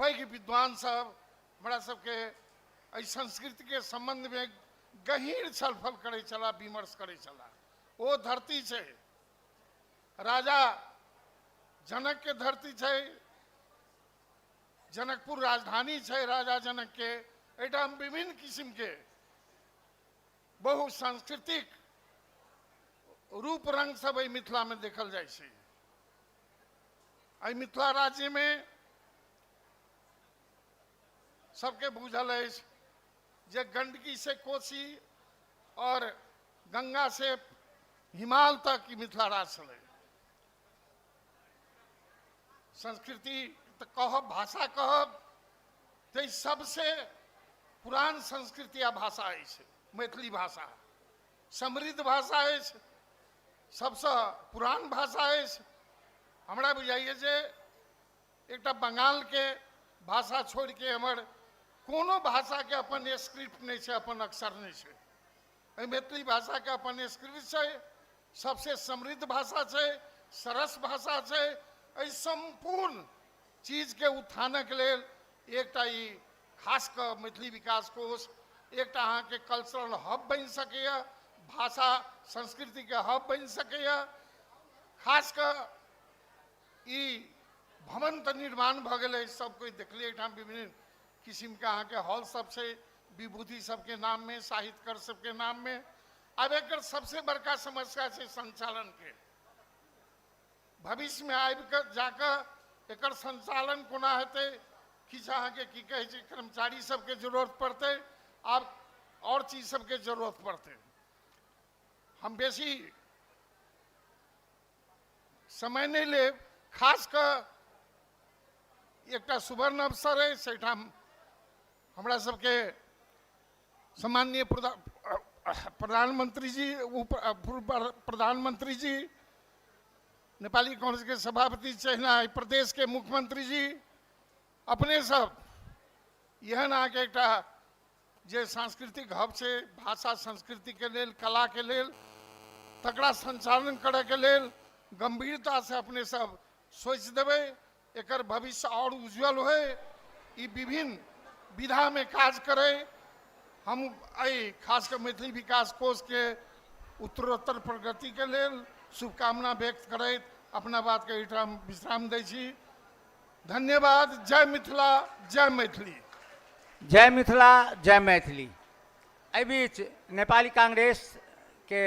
पैघ विद्वान सब हमरा सबके एहि संस्कृतिके सम्बन्धमे गहीर छलफल करै छलाह, विमर्श करै छलाह। ओ धरती छै राजा जनक के धरती छै, जनकपुर राजधानी छै राजा जनक के। एहिठाम विभिन्न किस्म के बहुसांस्कृतिक रूप रंग सब एहि मिथिला में देखल जाइ छै। एहि मिथिला राज्य में सबके बुझल अछि जे गंडकी से कोसी और गंगा से हिमाल तक ई मिथिला राज्य छलै। संस्कृति तऽ कहब, भाषा कहब, तऽ सबसे पुरान संस्कृति आ भाषा अछि मैथिली भाषा। समृद्ध भाषा अछि, सबसँ पुरान भाषा अछि। हमरा बुझाइए जे एकटा बंगालके भाषा छोड़िके हमर कोनो भाषाके अपन स्क्रिप्ट नहि छै, अपन अक्षर नहि छै। एहि मैथिली भाषाके अपन स्क्रिप्ट छै, सबसे समृद्ध भाषा छै, सरस भाषा छै। एहि सम्पूर्ण चीजके उत्थानक लेल एकटा ई खास कऽ मैथिली विकास कोष एकटा अहाँके कल्चरल हब बनि सकैए, भाषा संस्कृतिके हब बनि सकैए। खास कऽ ई भवन तऽ निर्माण भऽ गेलै, सब कोइ देखलियै एहिठाम विभिन्न किसिमके अहाँके हॉल सब छै विभूति सबके नाममे, साहित्यकार सबके नाममे। आब एकर सबसे बड़का समस्या छै संचालनके। भविष्यमे आबि कऽ जाकऽ एकर संचालन कोना हेतै, किछु अहाँके की कहै छै कर्मचारी सबके जरूरत पड़तै, आब आओर चीज सबके जरूरत पड़तै। हम बेसी समय नहि लेब। खास कऽ एकटा सुवर्ण अवसर अछि एहिठाम हमरा सबके सम्माननीय प्रधानमंत्री जी, उप पूर्व प्रधानमंत्री जी, नेपाली कांग्रेस के सभापति चहिना प्रदेश के मुख्यमंत्री जी, अपने सब एहन अहाँके एकटा जे सांस्कृतिक हब छै भाषा संस्कृति के लेल, कला के लेल, तकरा संचालन करय के लेल गंभीरता से अपने सब सोचि देबै। एकर भविष्य और उज्जवल होय, ई विभिन्न विधा में काज करे। हम एहि खास कऽ मैथिली विकास कोष के उत्तरोत्तर प्रगति के लेल शुभकामना व्यक्त करैत अपना बात के एहिठाम विश्राम दै छी। धन्यवाद। जय मिथिला, जय मैथिली। जय मिथिला, जय मैथिली। एहि बीच नेपाली कांग्रेस के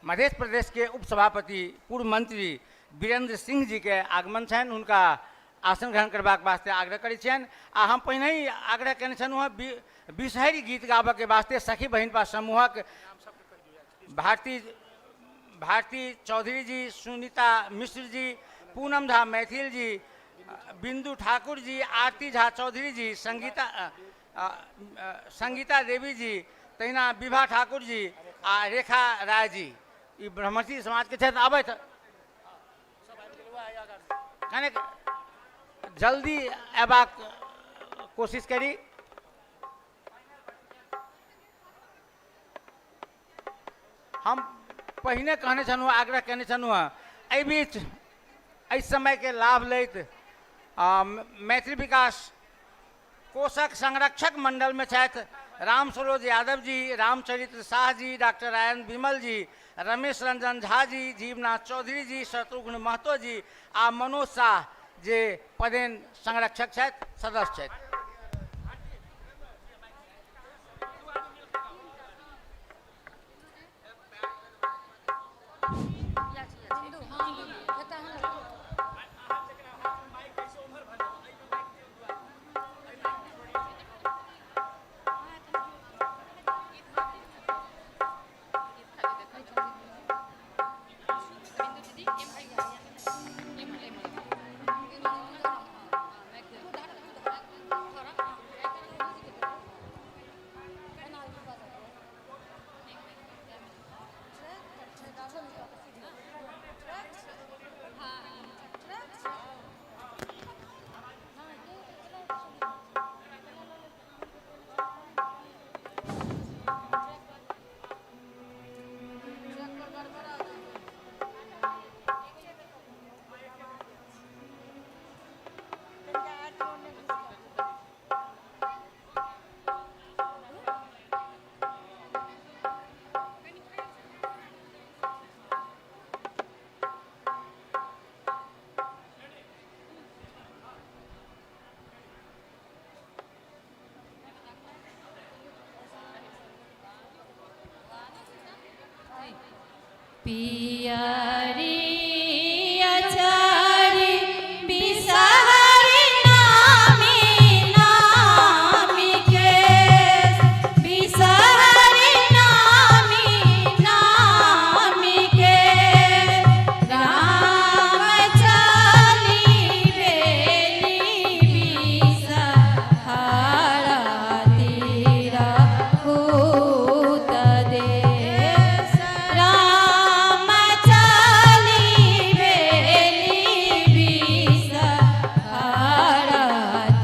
मध्य प्रदेश के उपसभापति पूर्व मंत्री वीरेंद्र सिंह जी के आगमन छनि, हुनका आसन ग्रहण करबाक वास्ते आग्रह करै छियनि। आ हम पहिनहि आग्रह केने छलहुँ हँ बिषहरि गीत गाबऽके वास्ते सखी बहिनपा समूहक भारती भारती चौधरी जी, सुनीता मिश्र जी, पूनम झा मैथिल जी, बिंदु ठाकुर जी, आरती झा चौधरी जी, संगीता संगीता देवी जी, तहिना विभा ठाकुर जी आ रेखा राय जी, ई ब्रह्मर्षि समाजके छथि। आबथि कनेक जल्दी अयबाक कोशिश करी। हम पहिने कहने छलहुँ, आग्रह केने छलहुँ हँ। एहि बीच एहि समयके लाभ लैत मैथिली विकास कोषक संरक्षक मंडलमे छथि राम सरोज यादव जी, रामचरित्र शाह जी, डॉक्टर रायन विमल जी, रमेश रंजन झा जी, जीवनाथ चौधरी जी, शत्रुघ्न महतो जी आ मनोज शाह जे पदेन संरक्षक छथि, सदस्य छथि। पियरी अचारी बिसहरी नामी नामी के बिसहरी नामी नामी के राम चाली बेली बिसहारा तीरा भूत देश राम चाली बेली बिसहारा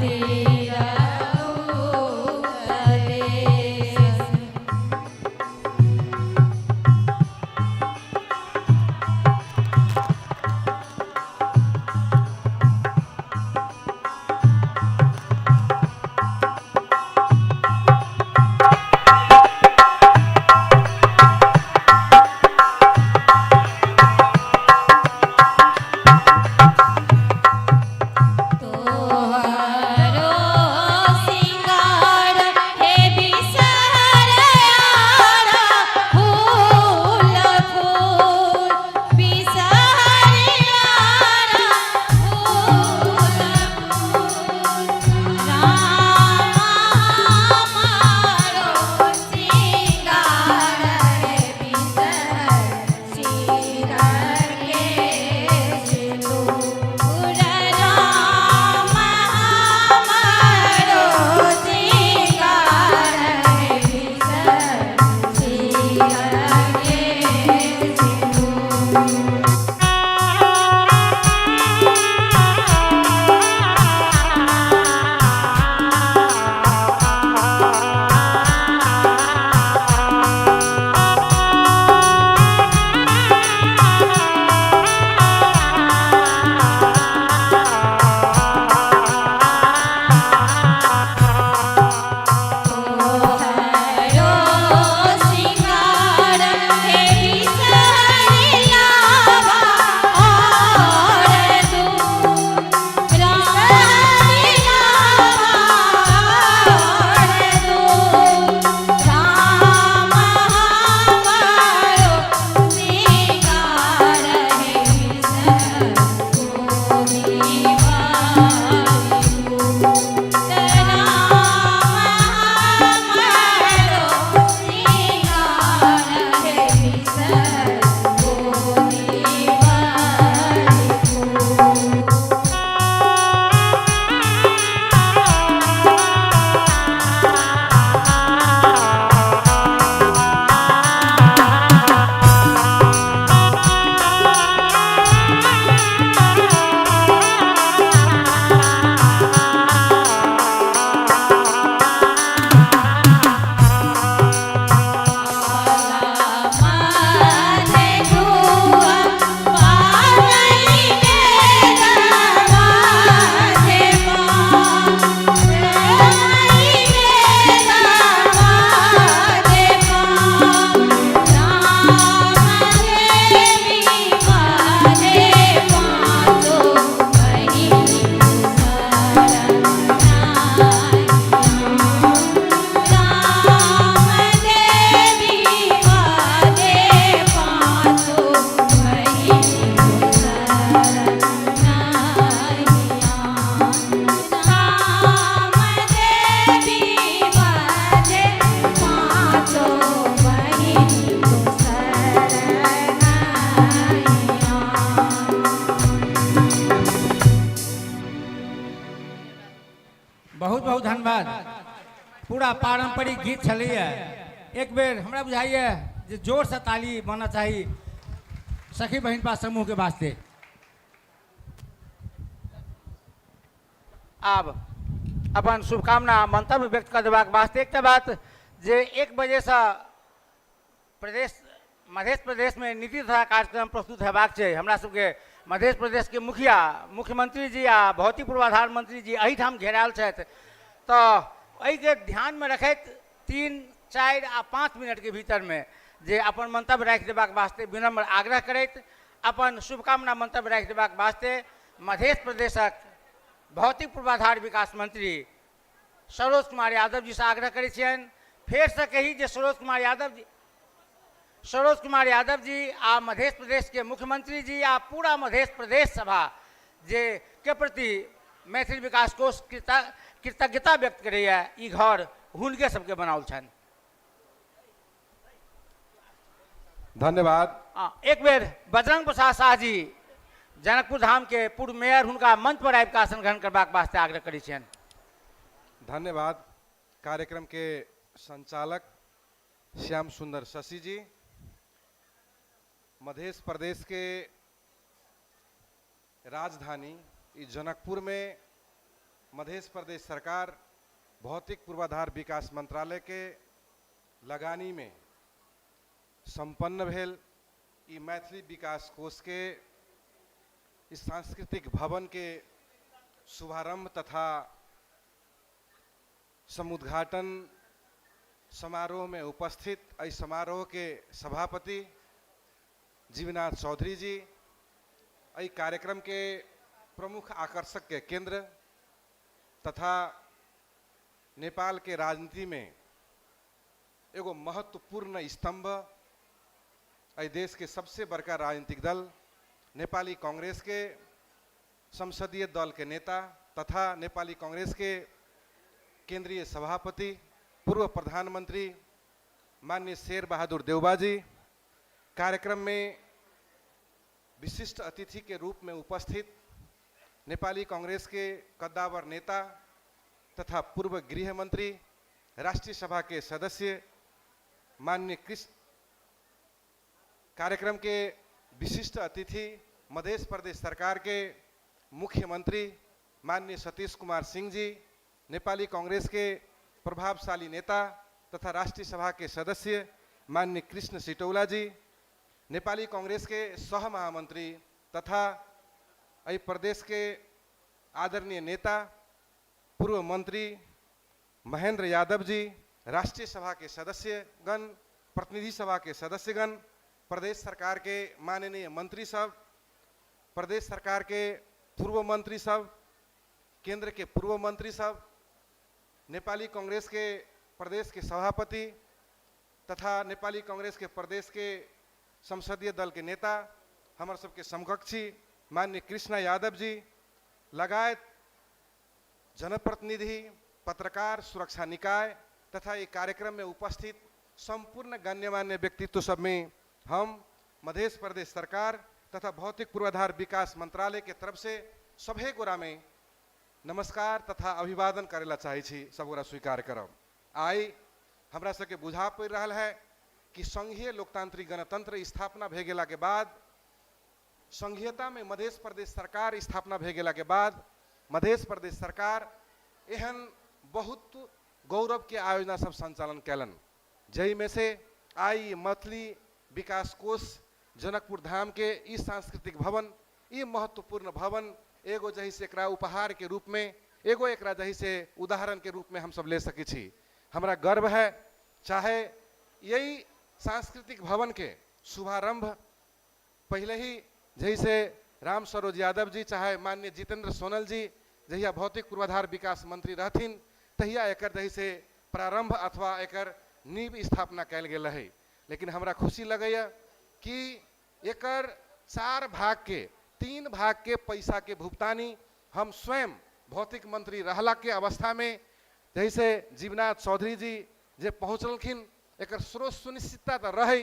तीरा भूत देश। तोहरो सिंगार हे बिसहर फूल फूल बिसहर फूल फूल राम मारो सिंगार हे बिसहर सिर के सिंदूर राम हमारो सिंगार हे बिसहर सिर के सिंदूर। तोहरो सिंगार हे बिसहरि लावा और तू राम लावा और तू राम हमारो सिंगार हे बिसहरि गोरी माने गुआ पागली बेदवा दे पागली बेदवा दे राम देवी वादे पातो बहिनी राम देवी वादे पातो बहिनी राम देवी वादे पातो बहिनी बहुत बहुत धन्यवाद। पूरा पारंपरिक गीत छलैया। एक बेर हमरा बुझाइए जे जोर से ताली बनना चाही सखी बहिनपा समूह के वास्ते। आब अपन शुभकामना मंतव्य व्यक्त कर देबाक वास्ते एकटा बात जे 1 बजेसँ प्रदेश मध्य प्रदेश में नीति तथा कार्यक्रम प्रस्तुत हेबाक छै। हमरा सबके मध्य प्रदेश के मुखिया मुख्यमंत्री जी आ भौतिक पूर्वाधार मंत्री जी एहिठाम घेरायल छथि, तऽ एहिके ध्यानमे रखैत 3, 4 आ 5 मिनटके भीतरमे जे अपन मंतव्य राखि देबाक वास्ते विनम्र आग्रह करैत अपन शुभकामना मंतव्य राखि देबाक वास्ते मध्य प्रदेशक भौतिक पूर्वाधार विकास मंत्री सरोज कुमार यादव जी से आग्रह करै छियनि। फेरसँ कही जे सरोज कुमार यादव जी सरोज कुमार यादव जी आ मध्य प्रदेश के मुख्यमंत्री जी आ पूरा मध्य प्रदेश सभा जे के प्रति मैथिली विकास कोष कृतज्ञता व्यक्त करैए। ई घर हुनके सबके बनाओल छनि। धन्यवाद। एक बेर बजरंग प्रसाद शाह जी जनकपुर धाम के पूर्व मेयर हुनका मंच पर आबि कऽ आसन ग्रहण करबाक वास्ते आग्रह करै छियनि। धन्यवाद। कार्यक्रम के संचालक श्याम सुंदर शशि जी, मध्य प्रदेश के राजधानी ई जनकपुर में मध्य प्रदेश सरकार भौतिक पूर्वाधार विकास मंत्रालय के लगानी में संपन्न भेल ई मैथिली विकास कोष के इस सांस्कृतिक भवन के शुभारंभ तथा समुद्घाटन समारोह में उपस्थित एहि समारोह के सभापति जीवनाथ चौधरी जी, एहि कार्यक्रम के प्रमुख आकर्षक के केंद्र तथा नेपाल के राजनीति में एगो महत्वपूर्ण स्तंभ, एहि देश के सबसे बड़का राजनीतिक दल नेपाली कांग्रेस के संसदीय दल के नेता तथा नेपाली कांग्रेस के केंद्रीय सभापति पूर्व प्रधानमंत्री माननीय शेर बहादुर देउबाजी, कार्यक्रम में विशिष्ट अतिथि के रूप में उपस्थित नेपाली कांग्रेस के कद्दावर नेता तथा पूर्व गृह मंत्री राष्ट्रीय सभा के सदस्य माननीय कृष्ण, कार्यक्रम के विशिष्ट अतिथि मध्य प्रदेश सरकार के मुख्यमंत्री माननीय सतीश कुमार सिंह जी, नेपाली कांग्रेस के प्रभावशाली नेता तथा राष्ट्रीय सभा के सदस्य माननीय कृष्ण सिटौला जी, नेपाली कांग्रेस के सह महामंत्री तथा एहि प्रदेश के आदरणीय नेता पूर्व मंत्री महेंद्र यादव जी, राष्ट्रीय सभा के सदस्यगण, प्रतिनिधि सभा के सदस्यगण, प्रदेश सरकार के माननीय मंत्री सब, प्रदेश सरकार के पूर्व मंत्री सब, केंद्र के पूर्व मंत्री सब, नेपाली कांग्रेस के प्रदेश के सभापति तथा नेपाली कांग्रेस के प्रदेश के संसदीय दल के नेता हमर सबके समकक्षी माननीय कृष्णा यादव जी लगायत जनप्रतिनिधि, पत्रकार, सुरक्षा निकाय तथा ये कार्यक्रम में उपस्थित संपूर्ण गण्यमान्य व्यक्तित्व सब में हम मध्य प्रदेश सरकार तथा भौतिक पूर्वाधार विकास मंत्रालय के तरफ से सभे गोरा में नमस्कार तथा अभिवादन करेला चाहै छी, सब गोरा स्वीकार करब। आइ हमरा सबके बुझा पड़ि रहल है कि संघीय लोकतांत्रिक गणतंत्र स्थापना भए गेला के बाद, संघीयता में मध्य प्रदेश सरकार स्थापना भए गेला के बाद मध्य प्रदेश सरकार एहन बहुत गौरव के आयोजना सब संचालन कैलन, जाहिमे से आइ मैथिली विकास कोष जनकपुर धाम के ई सांस्कृतिक भवन, ई महत्वपूर्ण भवन एगो जही से एकरा उपहार के रूप में, एगो एकरा जही से उदाहरण के रूप में हम सब ले सकै छी। हमरा गर्व है, चाहे यही सांस्कृतिक भवन के शुभारंभ पहले ही जैसे राम सरोज यादव जी चाहे माननीय जितेंद्र सोनल जी जहिया भौतिक पूर्वाधार विकास मंत्री रहथिन तहिया एकर जही से प्रारंभ अथवा एकर नींव स्थापना कयल गेल रहे। लेकिन हमरा खुशी लगैया कि एकर 4 भाग के 3 भाग के पैसा के भुगतानी हम स्वयं भौतिक मंत्री रहला के अवस्था में जैसे जीवनाथ चौधरी जी जे पहुँचलखिन एकर स्रोत सुनिश्चितता तो रहे,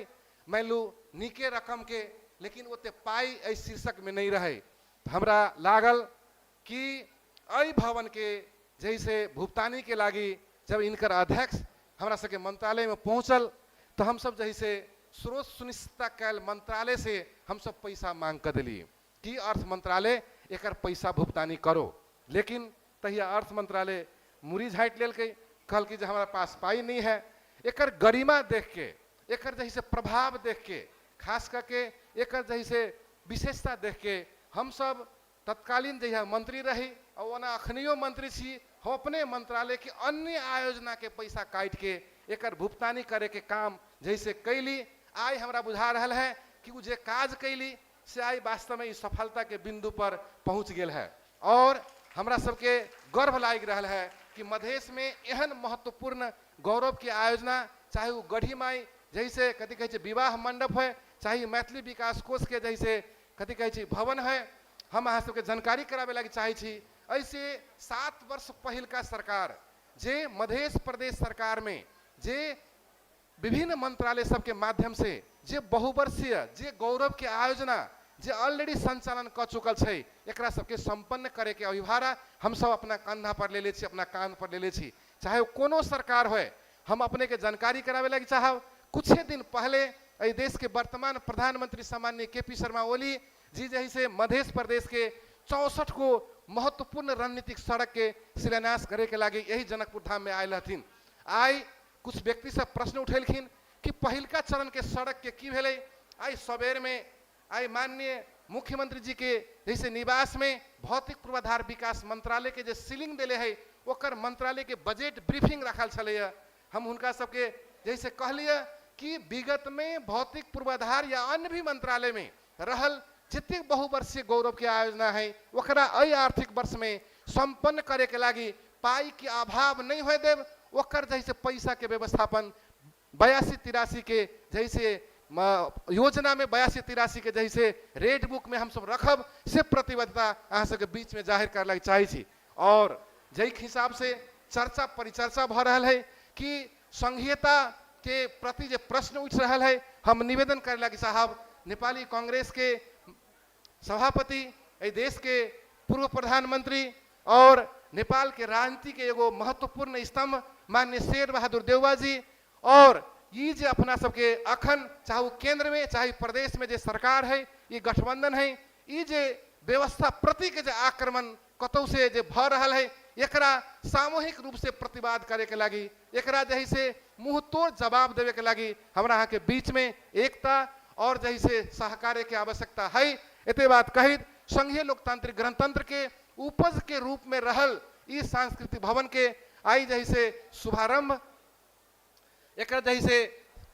मान लू नीके रकम के, लेकिन ओते पाई एहि शीर्षक में नहीं रहे। तो हमरा लागल कि एहि भवन के जैसे भुगतानी के लागी जब इनकर अध्यक्ष हमरा सबके मंत्रालय में पहुँचल तो हम सब जैसे स्रोत सुनिश्चितता कैल मंत्रालय से हम सब पैसा मांग कर दिली कि अर्थ मंत्रालय एकर पैसा भुगतानी करो। लेकिन तहिया अर्थ मंत्रालय मुड़ी झाँटि लेलकै, कहलकै जे हमरा पास पाई नहीं है। एकर गरिमा देख के, एकर जैसे प्रभाव देख के, खास करके एकर जैसे विशेषता देख के हम सब तत्कालीन जहिया मंत्री रही और ओना अखनियो मंत्री छी, हम अपने मंत्रालय के अन्य आयोजना के पैसा काटि के एकर भुगतानी करे के काम जैसे कैली। आइ हमरा बुझा रहल है कि उ जे काज कैली से आइ वास्तव में ई सफलता के बिंदु पर पहुँच गेल है। और हमरा सबके गर्व लागि रहल है कि मधेश में एहन महत्वपूर्ण गौरव के आयोजना, चाहे वो गढ़ी माई जैसे कथी कहै छै विवाह मंडप है, चाहे मैथिली विकास कोष के जैसे कथी कहै छै भवन है। हम अहाँ सबके जानकारी कराबे लागी चाहै छी, ऐसे 7 वर्ष पहिलका सरकार जे मधेश प्रदेश सरकार में जे विभिन्न मंत्रालय सबके माध्यम से जे बहुवर्षीय जे गौरव के आयोजना जे ऑलरेडी संचालन क चुकल छै, एकरा सबके संपन्न करे के अभिभारा हम सब अपना कंधा पर लेले छी, अपना कान पर लेले छी, चाहे वो कोनो सरकार होए। हम अपने के जानकारी करावे लागी चाहब, कुछ दिन पहले एहि देश के वर्तमान प्रधानमंत्री सम्माननीय के पी शर्मा ओली जी जैसे मधेश प्रदेश के 64 गो महत्वपूर्ण रणनीतिक सड़क के शिलान्यास करे के लागी यही जनकपुर धाम में आयल हथिन। आइ कुछ व्यक्ति सब प्रश्न उठेलखिन कि पहिलका चरण के सड़क के की भेलै। आइ सवेर में आइ माननीय मुख्यमंत्री जी के जैसे निवास में भौतिक पूर्वाधार विकास मंत्रालय के जे सीलिंग देले है ओकर मंत्रालय के बजट ब्रीफिंग रखल छलैया। हम हुनका सबके जैसे कहलिए कि विगत में भौतिक पूर्वाधार या अन्य भी मंत्रालय में रहल जतेक बहुवर्षीय गौरव के आयोजना है ओकरा एहि आर्थिक वर्ष में संपन्न करे के लागी पाई के अभाव नहीं होए देव, ओकर जैसे पैसा के व्यवस्थापन 82-83 के जैसे योजना में 82-83 के जैसे रेड बुक में हम सब रखब से प्रतिबद्धता अहाँ सबके बीच में जाहिर करे लागी चाहै छी। और जाहि हिसाब से चर्चा परिचर्चा भऽ रहल है कि संघीयता के प्रति जे प्रश्न उठि रहल है, हम निवेदन करे लागी साहब नेपाली कांग्रेस के सभापति, एहि देश के पूर्व प्रधानमंत्री और नेपाल के राजनीति के एगो महत्वपूर्ण स्तंभ माननीय शेर बहादुर देउवा जी, और ई जे अपना सबके अखन चाहे वो केंद्र में चाहे प्रदेश में जे सरकार है, ई गठबंधन है, ई जे व्यवस्था प्रति के जे आक्रमण कतौ से जे भऽ रहल है, एकरा सामूहिक रूप से प्रतिवाद करे के लागी, एकरा जे से मुँह तोड़ जवाब देवे के लागी हमरा अहाँ के बीच में एकता और जे से सहकार्य के आवश्यकता है। एते बात कहित संघीय लोकतांत्रिक गणतंत्र के उपज के रूप में रहल ई सांस्कृतिक भवन के आई जे से शुभारंभ, एकरा जे से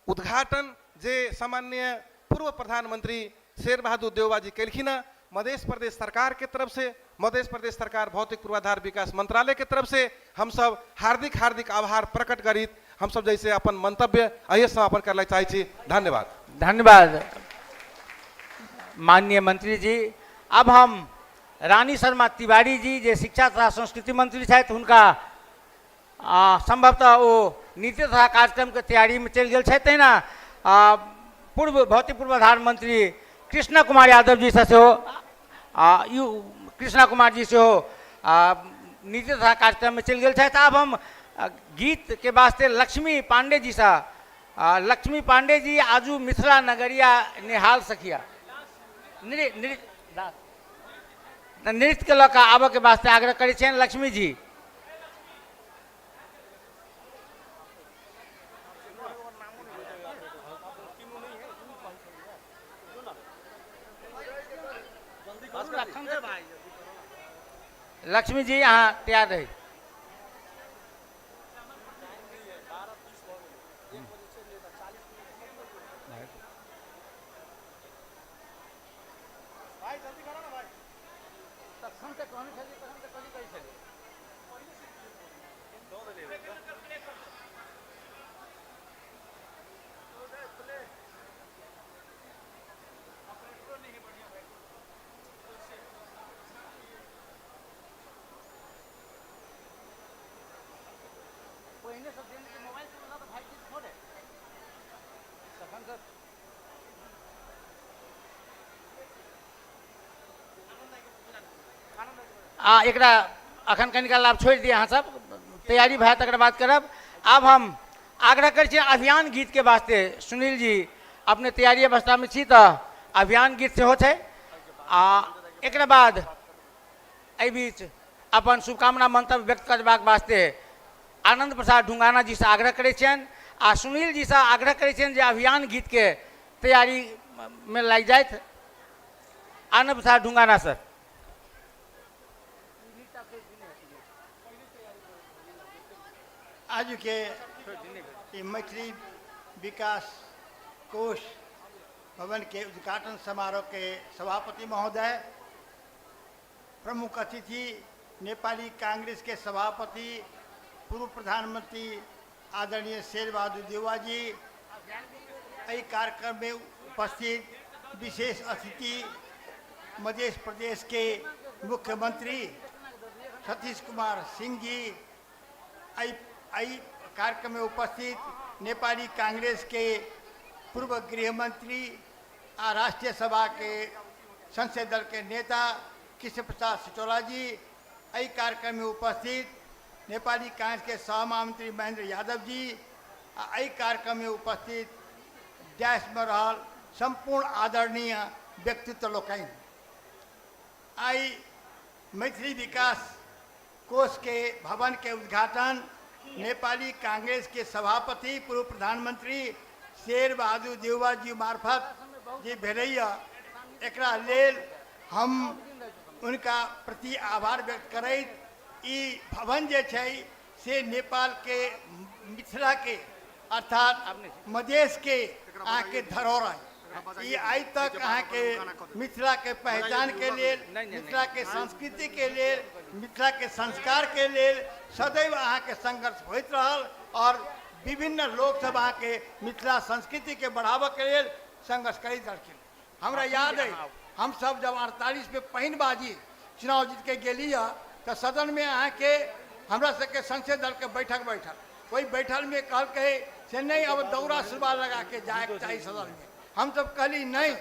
उद्घाटन जे सामान्य पूर्व प्रधानमंत्री शेर बहादुर देउवा जी केलखिन हँ, मध्य प्रदेश सरकार के तरफ से, मध्य प्रदेश सरकार भौतिक पूर्वाधार विकास मंत्रालय के तरफ से हम सब हार्दिक हार्दिक आभार प्रकट करित हम सब जैसे अपन मंतव्य अहिए समापन करना चाहै छी। धन्यवाद। धन्यवाद माननीय मंत्री जी। अब हम रानी शर्मा तिवारी जी जे शिक्षा तथा संस्कृति मंत्री छथि हुनका संभवतः ओ नीति तथा कार्यक्रम के तैयारी में चलि गेल छथि, तहिना पूर्व भौतिक पूर्वाधार मंत्री कृष्ण कुमार यादव जी से सेहो कृष्णा कुमार जी सेहो नीति तथा कार्यक्रम में चलि गेल छथि। आब हम गीत के वास्ते लक्ष्मी पांडे जी से, लक्ष्मी पांडे जी आजू मिथिला नगरिया निहाल सखिया नृत्य के लऽ कऽ आबऽ के वास्ते आग्रह करै छियनि लक्ष्मी जी। लक्ष्मी जी अहाँ तैयार रही। पहिने से देने के मोबाइल से बता तो भाई चीज छोड़े तखन से आ एकरा अखन कनिका लाभ छोड़ि दिअ, अहाँ सब तैयारी भए तकर बाद करब। आब हम आग्रह करै छी अभियान गीतके वास्ते सुनील जी अपने तैयारी अवस्थामे छी तऽ अभियान गीत सेहो छै। आ एकरा बाद एहि बीच अपन शुभकामना मंतव्य व्यक्त करबाक वास्ते आनंद प्रसाद ढुंगाना जी से आग्रह करै छियनि आ सुनील जी से आग्रह करै छियनि जे अभियान गीतके तैयारी में लागि जाथि। आनंद प्रसाद ढुंगाना सर। आज के ई मैथिली विकास कोष भवन के उद्घाटन समारोह के सभापति महोदय, प्रमुख अतिथि नेपाली कांग्रेस के सभापति पूर्व प्रधानमंत्री आदरणीय शेर बहादुर देउवा जी, एहि कार्यक्रममे उपस्थित विशेष अतिथि मध्य प्रदेश के मुख्यमंत्री सतीश कुमार सिंह जी, एहि एहि कार्यक्रम में उपस्थित नेपाली कांग्रेस के पूर्व गृह मंत्री आ राष्ट्रीय सभा के संसदीय दल के नेता कृष्ण प्रसाद सिटौला जी, एहि कार्यक्रम में उपस्थित नेपाली कांग्रेस के सहमहामंत्री महेंद्र यादव जी आ एहि कार्यक्रम में उपस्थित डैश में रहल संपूर्ण आदरणीय व्यक्तित्व लोकनि, आइ मैथिली विकास कोष के भवन के उद्घाटन नेपाली कांग्रेस के सभापति पूर्व प्रधानमंत्री शेर बहादुर देउवा जी मार्फत जे भेलैया, एकरा लेल हम उनका प्रति आभार व्यक्त करैत ई भवन जे छै से नेपाल के मिथिला के अर्थात मधेश के अहाँके धरोहर है। ई आइ तक अहाँके मिथिला के पहचान के लेल, मिथिला के संस्कृति के लेल, मिथिला के संस्कार के लेल सदैव अहाँके संघर्ष होइत रहल और विभिन्न लोक सब अहाँके मिथिला संस्कृति के बढ़ाबऽ के लेल संघर्ष करैत रहलखिन। हमरा याद है हम सब जब 48 में पहिन बाजी चुनाव जीत के गेली है तो सदन में अहाँके हमरा सबके संसदीय दल के बैठक बैठल, ओहि बैठल में कहलकै से नहीं अब दौरा सुरवा लगा के जाए चाही सदन में। हम सब कहली नहीं,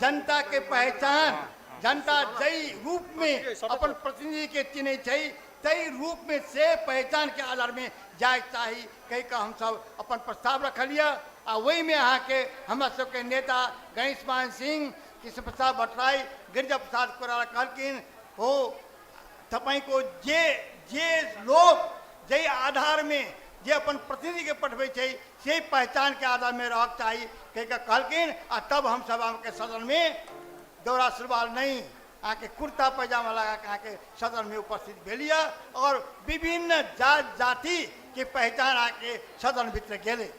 जनता के पहचान जनता जै रूप में अपन प्रतिनिधि के चिन्है छै तै रूप में से पहचान के आधार में जाए चाही कहि कऽ हम सब अपन प्रस्ताव रखलियै आ ओहिमे अहाँके हमरा सबके नेता गणेश मान सिंह, कृष्ण प्रसाद भट्टराई, गिरिजा प्रसाद कोइराला कहलखिन हो तपाईँको जे जे लोक जाहि आधारमे जे अपन प्रतिनिधिके पठबै छै से पहचानके आधारमे रहक चाही कहि कऽ कहलखिन आ तब हमसब अहाँके सदनमे दौरा सुरुवाल नहि अहाँके कुर्ता पैजामा लगा कऽ अहाँके सदनमे उपस्थित भेलियै और विभिन्न जात जातिके पहचान अहाँके सदन भीतर गेलै।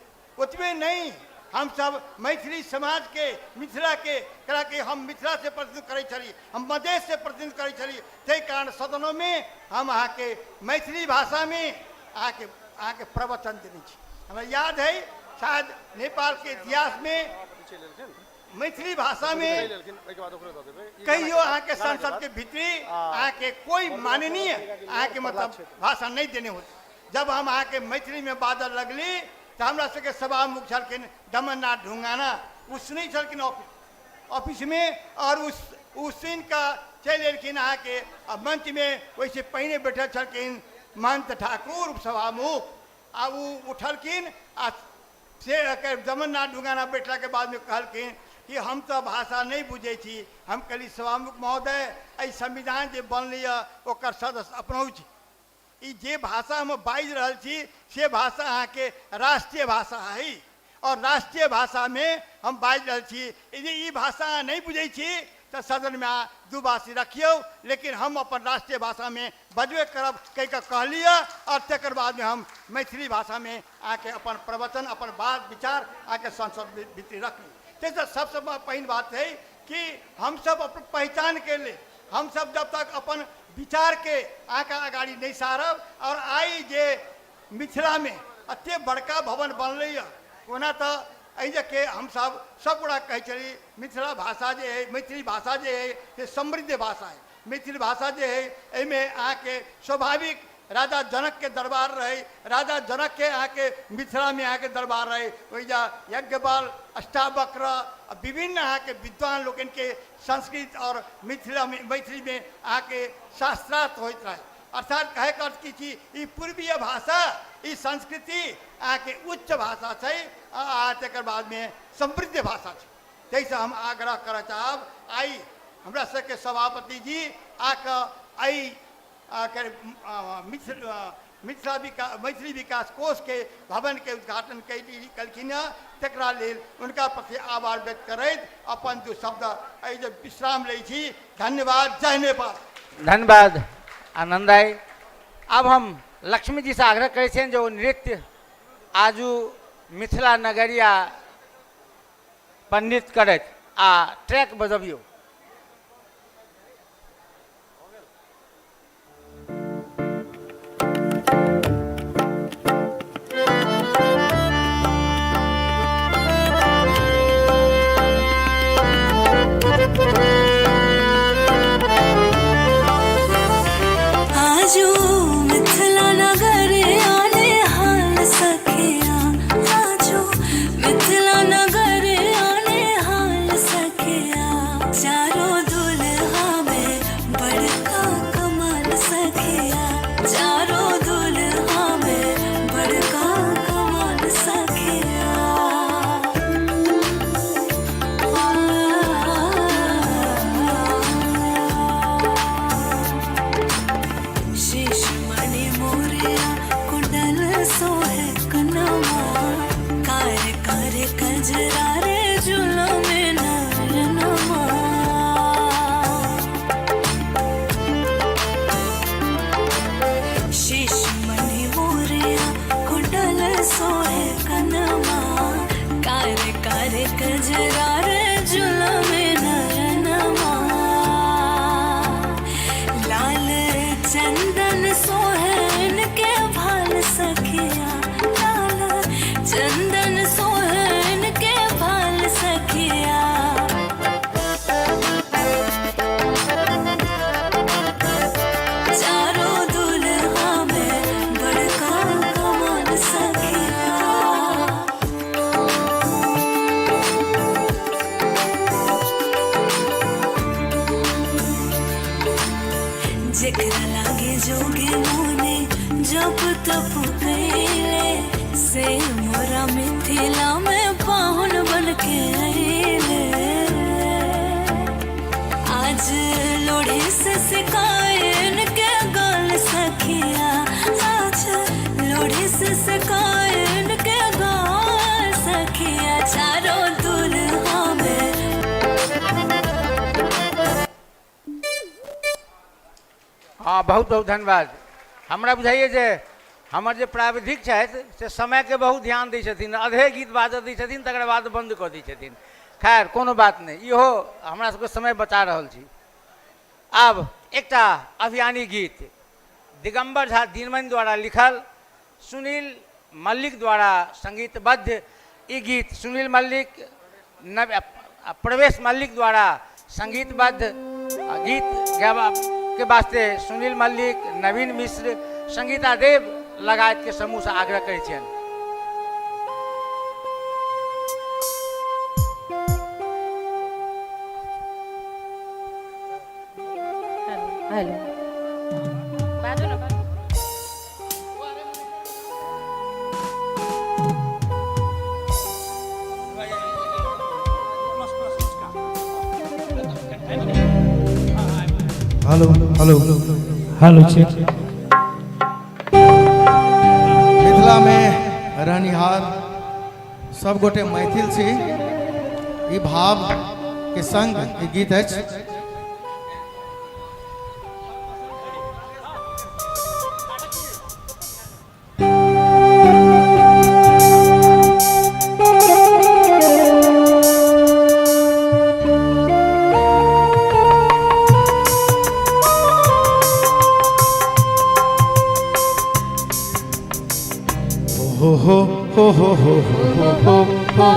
ओतबे नहि, हमसब मैथिली समाजके मिथिलाके कि हम मिथिलासँ प्रतिनिधित्व करै छली, हम मधेशसँ प्रतिनिधित्व करै छली, ताहि कारण सदनोमे हम अहाँके मैथिली भाषामे अहाँके अहाँके प्रवचन देने छी। हमरा याद है शायद नेपालके इतिहासमे मैथिली भाषामे कहियो अहाँके संसदके भीतरी अहाँके कोई माननीय अहाँके मतलब भाषण नहि देने होते। जब हम अहाँके मैथिलीमे बाजऽ लगली तऽ हमरा सबके सभामुख छलखिन दमननाथ ढुंगाना, ओ सुनै छलखिन ऑफिसमे और ओ सुनि कऽ चलि एलखिन अहाँके आ मंचमे ओहिसँ पहिने बैठल छलखिन महंत ठाकुर उपसभामुख आ ओ उठलखिन आ से दमननाथ ढुंगाना बैठलाके बादमे कहलखिन कि हम तऽ भाषा नहि बुझै छी। हम कहली सभामुख महोदय, एहि संविधान जे बनलैए ओकर सदस्य अपनहु छी, ई जे भाषा हम बाजि रहल छी से भाषा अहाँके राष्ट्रीय भाषा है और राष्ट्रीय भाषामे हम बाजि रहल छी। यदि ई भाषा अहाँ नहि बुझै छी तऽ सदनमे अहाँ दुभाषी रखियौ, लेकिन हम अपन राष्ट्रीय भाषामे बजबे करब कहि कऽ कहलियै और तकर बादमे हम मैथिली भाषामे अहाँके अपन प्रवचन अपन बात विचार अहाँके संसद भीतर रखली। ताहिसँ सबसँ पहिल बात है कि हमसब अपन पहचानके लेल हमसब जब तक अपन विचारके अहाँके अगाड़ी नहि सारब और आइ जे मिथिलामे एते बड़का भवन बनलैए, ओना तऽ एहि जे हमसब सब गोटा कहै छली मिथिला भाषा जे है, मैथिली भाषा जे है से समृद्ध भाषा है। मैथिली भाषा जे है एहिमे अहाँके स्वाभाविक राजा जनकके दरबार रहै, राजा जनकके अहाँके मिथिलामे अहाँके दरबार रहै, ओहिजा यज्ञबल, अष्टावक्र आ विभिन्न अहाँके विद्वान लोकनिके संस्कृत और मिथिलामे मैथिलीमे अहाँके शास्त्रार्थ होइत रहै। अर्थात कहैके अर्थ की छी, ई पूर्वीय भाषा, ई संस्कृति अहाँके उच्च भाषा छै आ तकर बादमे समृद्ध भाषा छै। ताहिसँ हम आग्रह करऽ चाहब आइ हमरा सबके सभापति जी आकऽ एहि मिथिला विकास मैथिली विकास कोषके भवनके उद्घाटन केलखिन हँ, तकरा लेल हुनका प्रति आभार व्यक्त करैत अपन दू शब्द एहि जे विश्राम लै छी। धन्यवाद। जय नेपाल। धन्यवाद आनंद भाई। आब हम लक्ष्मी जी से आग्रह करै छियनि जे ओ नृत्य आजू मिथिला नगरिया पर नृत्य करथि आ ट्रैक बजबियौ। सोहे कनमा, कारे कारे कजरा रे जुलमे नयनमा। लाल चंदन सोहन के भाल सखिया, लाल चंदन सोहन के भाल सखिया। चारों दुल्हा में बड़का कमाल सखिया। जेकरा लागे जोगे मोने जप तप कैले, से मोरा मिथिला में पाहुन बन के अइले। आज लोढ़ी से सिकायन के गाल सखिया, आज लोढ़ी से सिकायन के गाल सखिया। चारों दुल्हा में। हँ, बहुत बहुत धन्यवाद। हमरा बुझाइए जे हमर जे प्राविधिक छथि से समयके बहुत ध्यान दै छथिन, अधे गीत बाजऽ दै छथिन, तकर बाद बंद कऽ दै छथिन। खैर कोनो बात नहि, इहो हमरा सबके समय बचा रहल छी। आब एकटा अभियानी गीत दिगंबर झा दिनमणि द्वारा लिखल, सुनील मल्लिक द्वारा संगीतबद्ध ई गीत, सुनील मल्लिक प्रवेश मल्लिक द्वारा संगीतबद्ध गीत गाबा के वास्ते सुनील मल्लिक, नवीन मिश्र, संगीता देव लगायत के समूह से आग्रह करै छियनि। हेलो, बाजू ना, बाजू। Hello hello hello, check. Mithila में रहनिहार सब गोटे मैथिल छी, ई भाव के संग ई गीत अछि। हो हो हो हो हो हो हो हो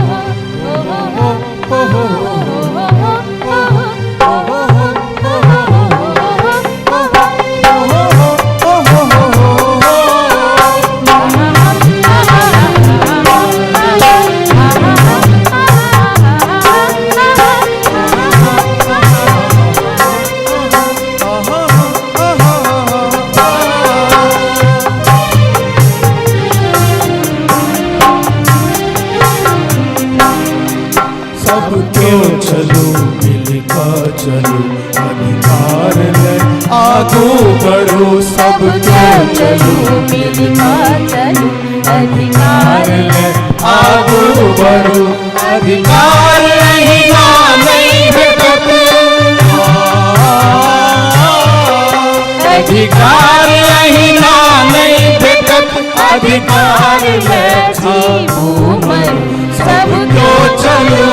हो हो हो सब क्यों चलो मिल का चलो, अधिकार ले आगू बढ़ो। सब क्यों चलो मिल का चलो, अधिकार ले आगू बढ़ो। अधिकार नहीं ना नहीं भेटत, अधिकार नहीं ना नहीं भेटत, अधिकार ले जीवू मन। सब क्यों चलो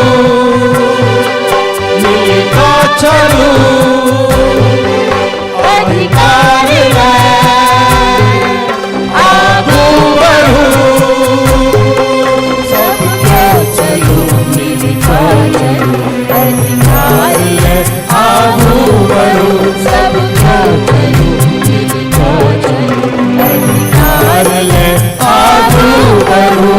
मिलकर चलो, अधिकार ले आगू बढ़ो। सब क्यों चलो मिल का चलो, अधिकार ले आगू बढ़ो। सब क्यों चलो मिल का चलो, अधिकार ले आगू बढ़ो।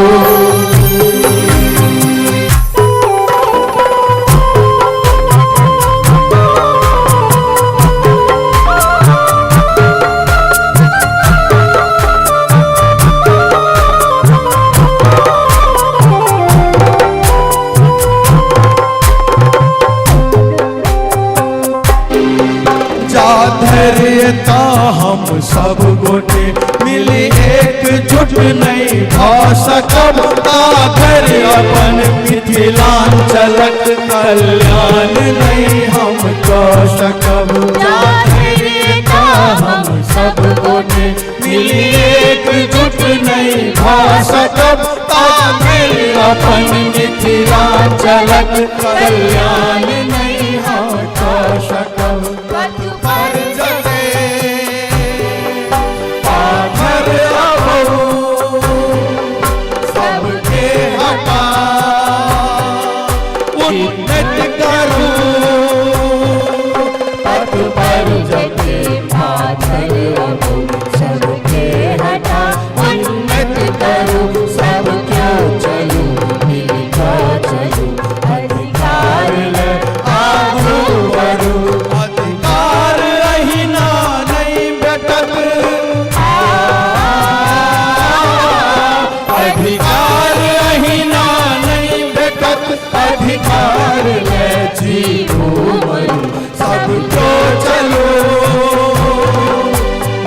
धैर्यता हम सब गोटे मिली एकजुट नहीं भऽ सकब ता धरि अपन मिथिलांचलक कल्याण नहीं हम कऽ सकब। धैर्यता हम सब गोटे मिली एकजुट नहीं भऽ सकब जीवू मरू, सब क्यों चलो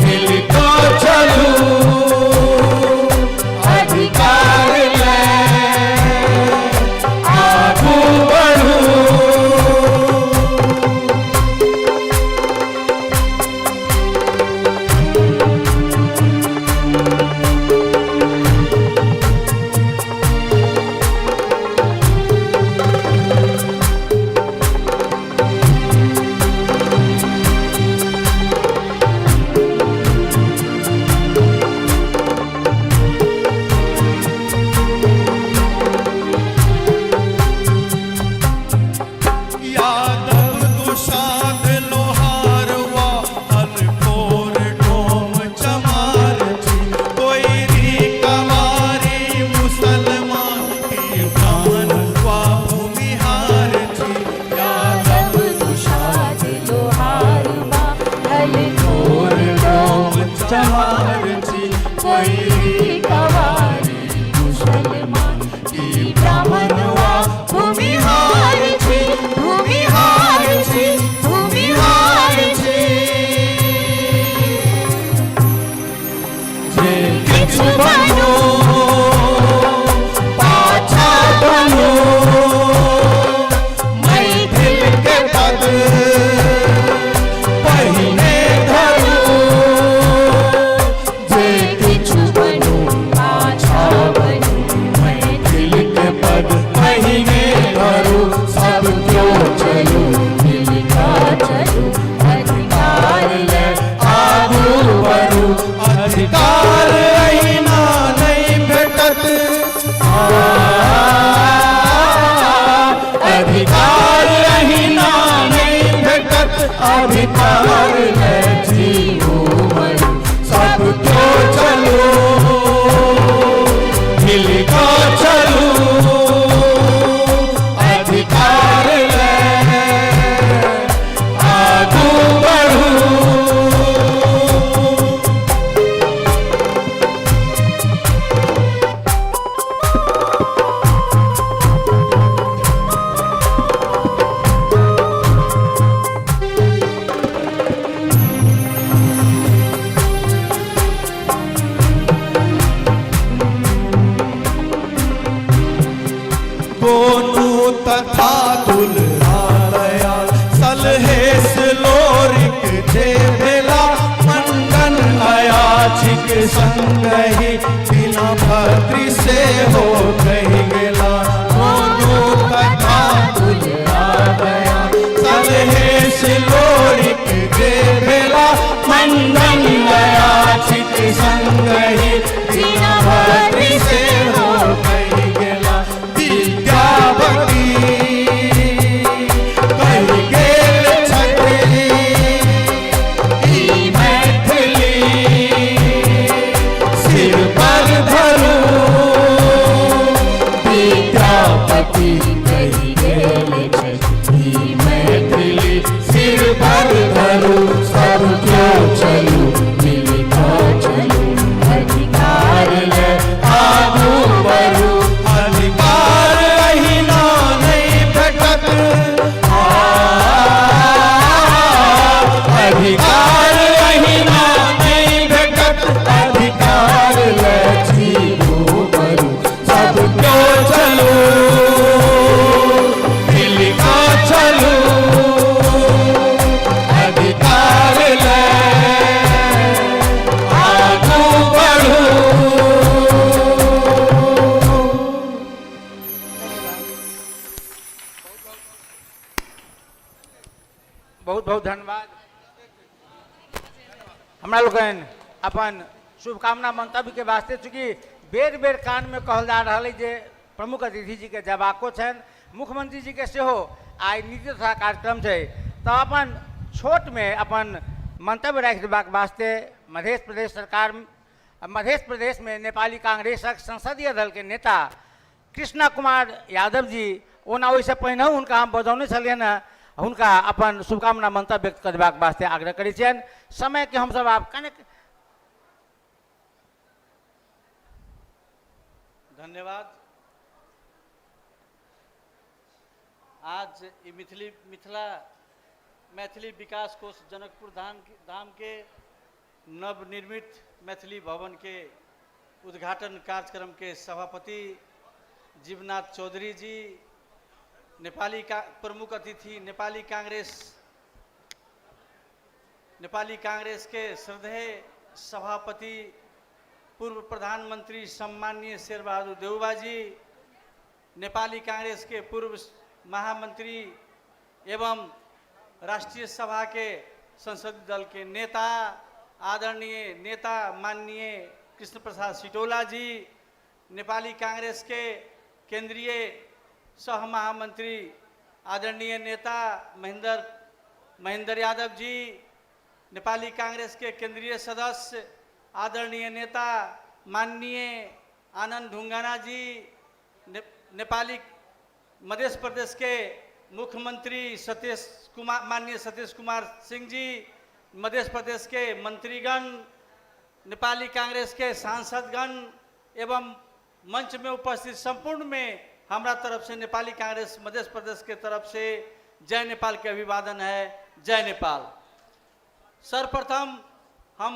मिलकर चलू, अधिकार ले आगू बढ़ू। यादव दुसाध लोहार वा अलकोर डोम चमार छी, कोइरी कवारी मुसलमान की ब्राह्मण वा भूमिहार छी। यादव दुसाध लोहार वा अलकोर डोम चमार छी, कोइरी कवारी मुसलमान की ब्राह्मण वा भूमिहार छी, भूमिहार छी, भूमिहार छी। जे किछु बनू पाछा बनू, मैथिल के पद पहिने धरू। जे किछु बनू पाछा बनू, मैथिल के पद पहिने धरू, सब क्यों चलू मिलकर चलू, अधिकार ले आगू बढ़ू। अधिकार अहिना नहीं भेटत, अधिकार अहिना नहीं भेटत, अधिकार ले जीवू मरू, सब क्यों चलू मिलकर चलू, अधिकार ले आगू बढ़ू। गोनू तथा दुल्हा दयाल सलहेस लोरिक जे भेला, मंडन अयाचिक संगहि बिना भद्री से हो कहि गेला। गोनू तथा दुल्हा दयाल सलहेस लोरिक जे भेला, मंडन अयाचिक संगहि बिना भद्री से हो कहि गेला। विद्यापति कहि गेल छथि ई मैथिली सिर पर धरू। विद्यापति कहि गेल छथि ई मैथिली सिर पर धरू, सब क्यों चलू मिलकर चलू, अधिकार ले आगू बढ़ू। अधिकार अहिना नहीं भेटत, अधिकार अहिना नहीं भेटत, अधिकार ले जीवू मरू, सब क्यों चलू मिलकर चलू, अधिकार ले आगू बढ़ू। बहुत बहुत धन्यवाद। हमरा लोकनि अपन शुभकामना मंतव्य के वास्ते चूँकि बेर बेर कान में कहल जा रहल है जे प्रमुख अतिथि जी के जबाको छनि, मुख्यमंत्री जी के सेहो आइ नीति तथा कार्यक्रम छै, तऽ अपन छोट में अपन मंतव्य राखि देबाक वास्ते मध्य प्रदेश सरकार मध्य प्रदेश में नेपाली कांग्रेसक संसदीय दल के नेता कृष्णा कुमार यादव जी, ओना ओहिसँ पहिनहु हुनका हम बजौने छलियनि हँ, हुनका अपन शुभकामना मंतव्य व्यक्त करबाक वास्ते आग्रह करै छियनि। समयके हमसब आब कनेक धन्यवाद। आज ई मिथिली मिथिला मैथिली विकास कोष जनकपुर धाम धाम के नवनिर्मित मैथिली भवन के उद्घाटन कार्यक्रम के सभापति जीवनाथ चौधरी जी, नेपाली का प्रमुख अतिथि नेपाली कांग्रेस के श्रद्धेय सभापति पूर्व प्रधानमंत्री सम्माननीय शेरबहादुर देउबा जी, नेपाली कांग्रेस के पूर्व महामंत्री एवं राष्ट्रीय सभा के संसदीय दल के नेता आदरणीय नेता माननीय कृष्ण प्रसाद सिटौला जी, नेपाली कांग्रेस के केंद्रीय सह महामंत्री आदरणीय नेता महेंद्र महेंद्र यादव जी, नेपाली कांग्रेस के केंद्रीय सदस्य आदरणीय नेता माननीय आनंद ढुंगाना जी, नेपाली मध्य प्रदेश के मुख्यमंत्री सतीश कुमार माननीय सतीश कुमार सिंह जी, मध्य प्रदेश के मंत्रीगण, नेपाली कांग्रेस के सांसदगण एवं मंच में उपस्थित संपूर्ण में हमारा तरफ से नेपाली कांग्रेस मध्य प्रदेश के तरफ से जय नेपाल के अभिवादन है। जय नेपाल। सर्वप्रथम हम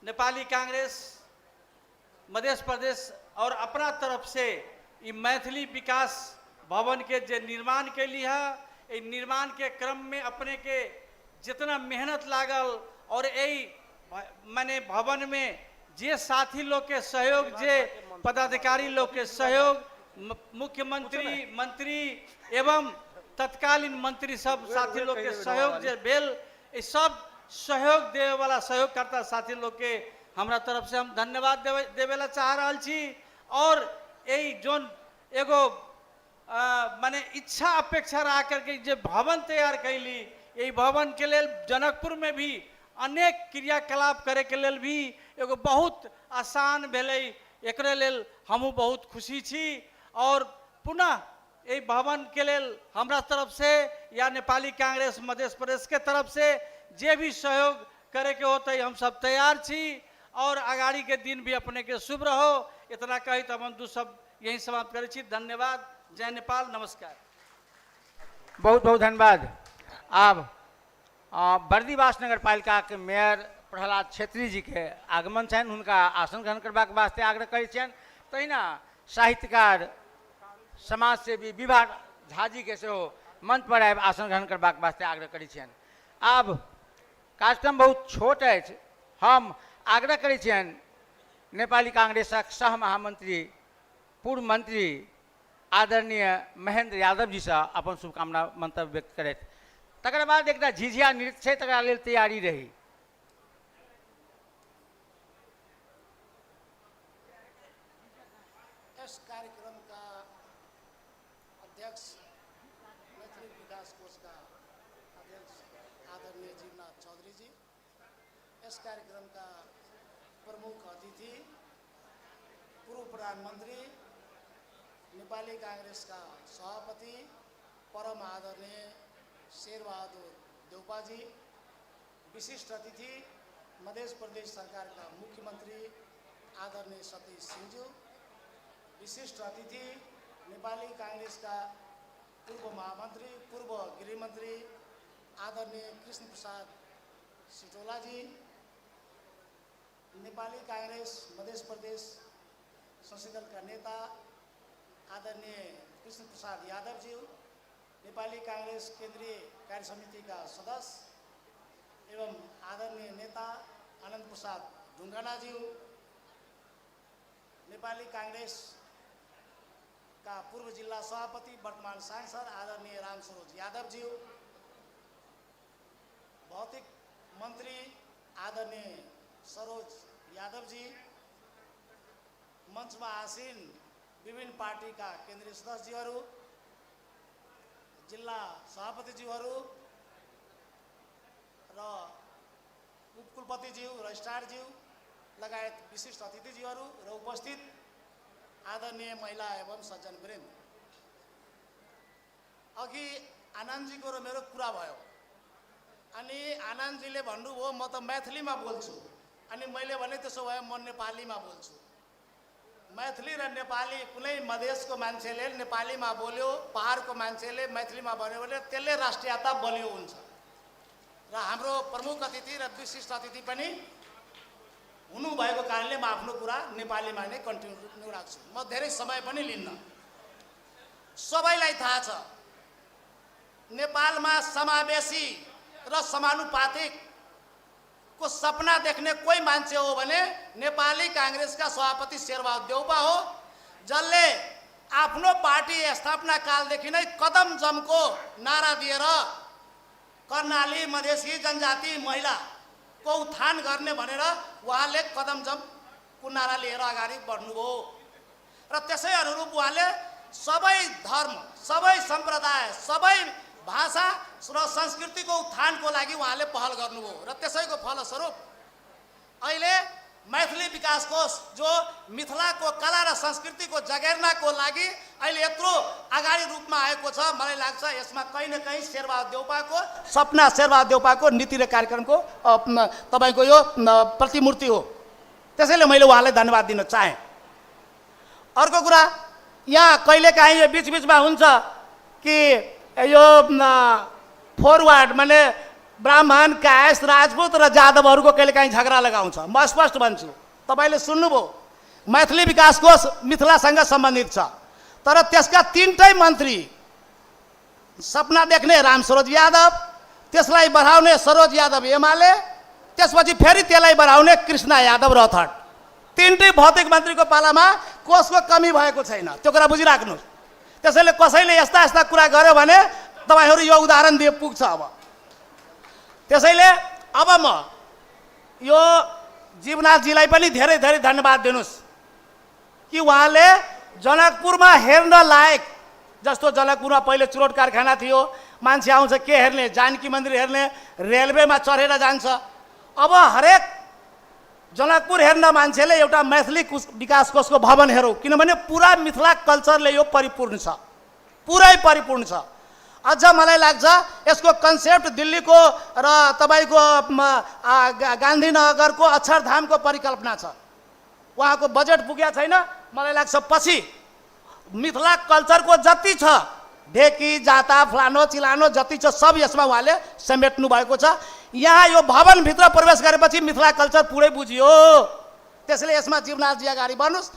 नेपाली कांग्रेस मध्य प्रदेश और अपना तरफ से ई मैथिली विकास भवन के जे निर्माण के लिए है, निर्माण के क्रम में अपने के जितना मेहनत लागल और यही माने भवन में जे साथी लोग के सहयोग, जे पदाधिकारी लोग के सहयोग, मुख्यमंत्री, मंत्री एवं तत्कालीन मंत्री सब साथी लोग के सहयोग जे भेल, ई सब सहयोग देवे वाला सहयोगकर्ता साथी लोग के हमरा तरफ से हम धन्यवाद देवे ला चाह रहल छी। और यही जोन एगो माने इच्छा अपेक्षा रह करके जे भवन तैयार कैली, यही भवन के लेल जनकपुर में भी अनेक क्रियाकलाप करे के लेल भी एगो बहुत आसान भेलै, एकरे लेल हमहूँ बहुत खुशी छी। और पुनः एहि भवन के लेल हमरा तरफ से या नेपाली कांग्रेस मध्य प्रदेश के तरफ से जे भी सहयोग करे के होते हम सब तैयार छी। और अगाड़ी के दिन भी अपने के शुभ रहो, इतना कही तब हम दू सब यही समाप्त करै छी। धन्यवाद। जय नेपाल। नमस्कार। बहुत बहुत धन्यवाद। आब बर्दीवास नगर पालिका के मेयर प्रहलाद छेत्री जी के आगमन छनि, हुनका आसन ग्रहण करबाक वास्ते आग्रह करै छियनि। तहिना साहित्यकार समाजसेवी विभा झा जी के सेहो मंच पर आबि आसन ग्रहण करबाक वास्ते आग्रह करै छियनि। आब कार्यक्रम बहुत छोट अछि, हम आग्रह करै छियनि नेपाली कांग्रेसक सह महामंत्री पूर्व मंत्री आदरणीय महेंद्र यादव जी से अपन शुभकामना मंतव्य व्यक्त करैत। तकर बाद एकटा झिझिया नृत्य छै, तकरा लेल तैयारी रही। इस कार्यक्रम का अध्यक्ष मैथिली विकास कोष का अध्यक्ष आदरणीय जीवनाथ चौधरी जी, इस कार्यक्रम का प्रमुख अतिथि पूर्व प्रधानमंत्री नेपाली कांग्रेस का सभापति परम आदरणीय शेरबहादुर देउपा जी, विशिष्ट अतिथि मध्य प्रदेश सरकार का मुख्यमंत्री आदरणीय सतीश सिंहज्यू, विशिष्ट अतिथि नेपाली कांग्रेस का पूर्व महामंत्री पूर्व गृहमंत्री आदरणीय कृष्ण प्रसाद सिटौला जी, नेपाली कांग्रेस मध्य प्रदेश संसदीय दल का नेता आदरणीय कृष्ण प्रसाद यादव जी, नेपाली कांग्रेस केंद्रीय कार्य समिति का सदस्य एवं आदरणीय नेता आनंद प्रसाद ढुंगाना जी, नेपाली कांग्रेस का पूर्व जिला सभापति वर्तमान सांसद आदरणीय राम सरोज यादव जी, भौतिक मंत्री आदरणीय सरोज यादव जी, मंचमा आसीन विभिन्न पार्टीका केन्द्रीय सदस्यज्यूहरू, जिल्ला सभापतिज्यूहरू र उपकुलपतिज्यू, रजिस्ट्रारज्यू लगायत विशिष्ट अतिथिज्यूहरू र उपस्थित आदरणीय महिला एवं सज्जनवृन्द। अघि आनन्दजीको र मेरो कुरा भयो अनि आनन्दजीले भन्नुभयो म त मैथिलीमा बोल्छु, अनि मैले भने त्यसो भए म नेपालीमा बोल्छु। मैथिली र नेपाली कुनै मधेसको मान्छेले नेपालीमा बोल्यो, पहाडको मान्छेले मैथिलीमा भन्यो भने त्यसले राष्ट्रियता बलियो हुन्छ। र हाम्रो प्रमुख अतिथि र विशिष्ट अतिथि पनि हुनुभएको कारणले म आफ्नो कुरा नेपालीमा नै कन्टिन्यू राख्छु। म धेरै समय पनि लिन्न। सबैलाई थाहा छ नेपालमा समावेशी र समानुपातिक को सपना देख्ने कोही मान्छे हो भने नेपाली काङ्ग्रेसका सभापति शेरबहादुर देउपा हो, जसले आफ्नो पार्टी स्थापना कालदेखि नै कदम जमको नारा दिएर कर्णाली, मधेसी, जनजाति, महिलाको उत्थान गर्ने भनेर उहाँले कदम जमको नारा लिएर अगाडि बढ्नुभयो। र त्यसै अनुरूप उहाँले सबै धर्म, सबै सम्प्रदाय, सबै भाषा र संस्कृतिको उत्थानको लागि उहाँले पहल गर्नुभयो। र त्यसैको फलस्वरूप अहिले मैथिली विकास कोष जो मिथिलाको कला र संस्कृतिको जगेर्नाको लागि अहिले यत्रो अगाडि रूपमा आएको छ, मलाई लाग्छ यसमा कहीँ न कहीँ शेरबहादुर देउपाको सपना, शेरबहादुर देउपाको नीति र कार्यक्रमको तपाईँको यो प्रतिमूर्ति हो। त्यसैले मैले उहाँलाई धन्यवाद दिन चाहेँ। अर्को कुरा, यहाँ कहिलेकाहीँ यो बिचबिचमा हुन्छ कि यो फरवार्ड माने ब्राह्मण, कायस्थ, राजपूत र जादवहरूको कहिलेकाहीँ झगडा लगाउँछ। म स्पष्ट भन्छु, तपाईँले सुन्नुभयो, मैथिली विकास कोष मिथिलासँग सम्बन्धित छ, तर त्यसका तिनटै मन्त्री सपना देख्ने रामसरोज यादव, त्यसलाई बढाउने सरोज यादव एमाले, त्यसपछि फेरि त्यसलाई बढाउने कृष्ण यादव रथट, तिनटै भौतिक मन्त्रीको पालामा कोषको कमी भएको छैन। त्यो कुरा बुझिराख्नुहोस्। त्यसैले कसैले यस्ता यस्ता कुरा गर्यो भने तपाईँहरू यो उदाहरण दिए पुग्छ। अब त्यसैले अब म यो जीवनाथजीलाई पनि धेरै धेरै धन्यवाद दिनुहोस् कि उहाँले जनकपुरमा हेर्न लायक, जस्तो जनकपुरमा पहिले चुरोट कारखाना थियो, मान्छे आउँछ के हेर्ने, जानकी मन्दिर हेर्ने, रेलवेमा चढेर जान्छ। अब हरेक जनकपुर हेर्न मान्छेले एउटा मैथिली विकास कोषको भवन हेरौँ, किनभने पुरा मिथिला कल्चरले यो परिपूर्ण छ, पुरै परिपूर्ण छ। अझ मलाई लाग्छ यसको कन्सेप्ट दिल्लीको र तपाईँको गान्धीनगरको अक्षरधामको परिकल्पना छ। उहाँको बजेट पुगेको छैन, मलाई लाग्छ पछि मिथिला कल्चरको जति छ, ढेकी, जाँता, फलानो चिलानो जति छ सब यसमा उहाँले समेट्नु भएको छ। यहाँ यो भवनभित्र प्रवेश गरेपछि मिथिला कल्चर पुरै बुझियो। त्यसैले यसमा जीवनाथजी अगाडि बढ्नुहोस्,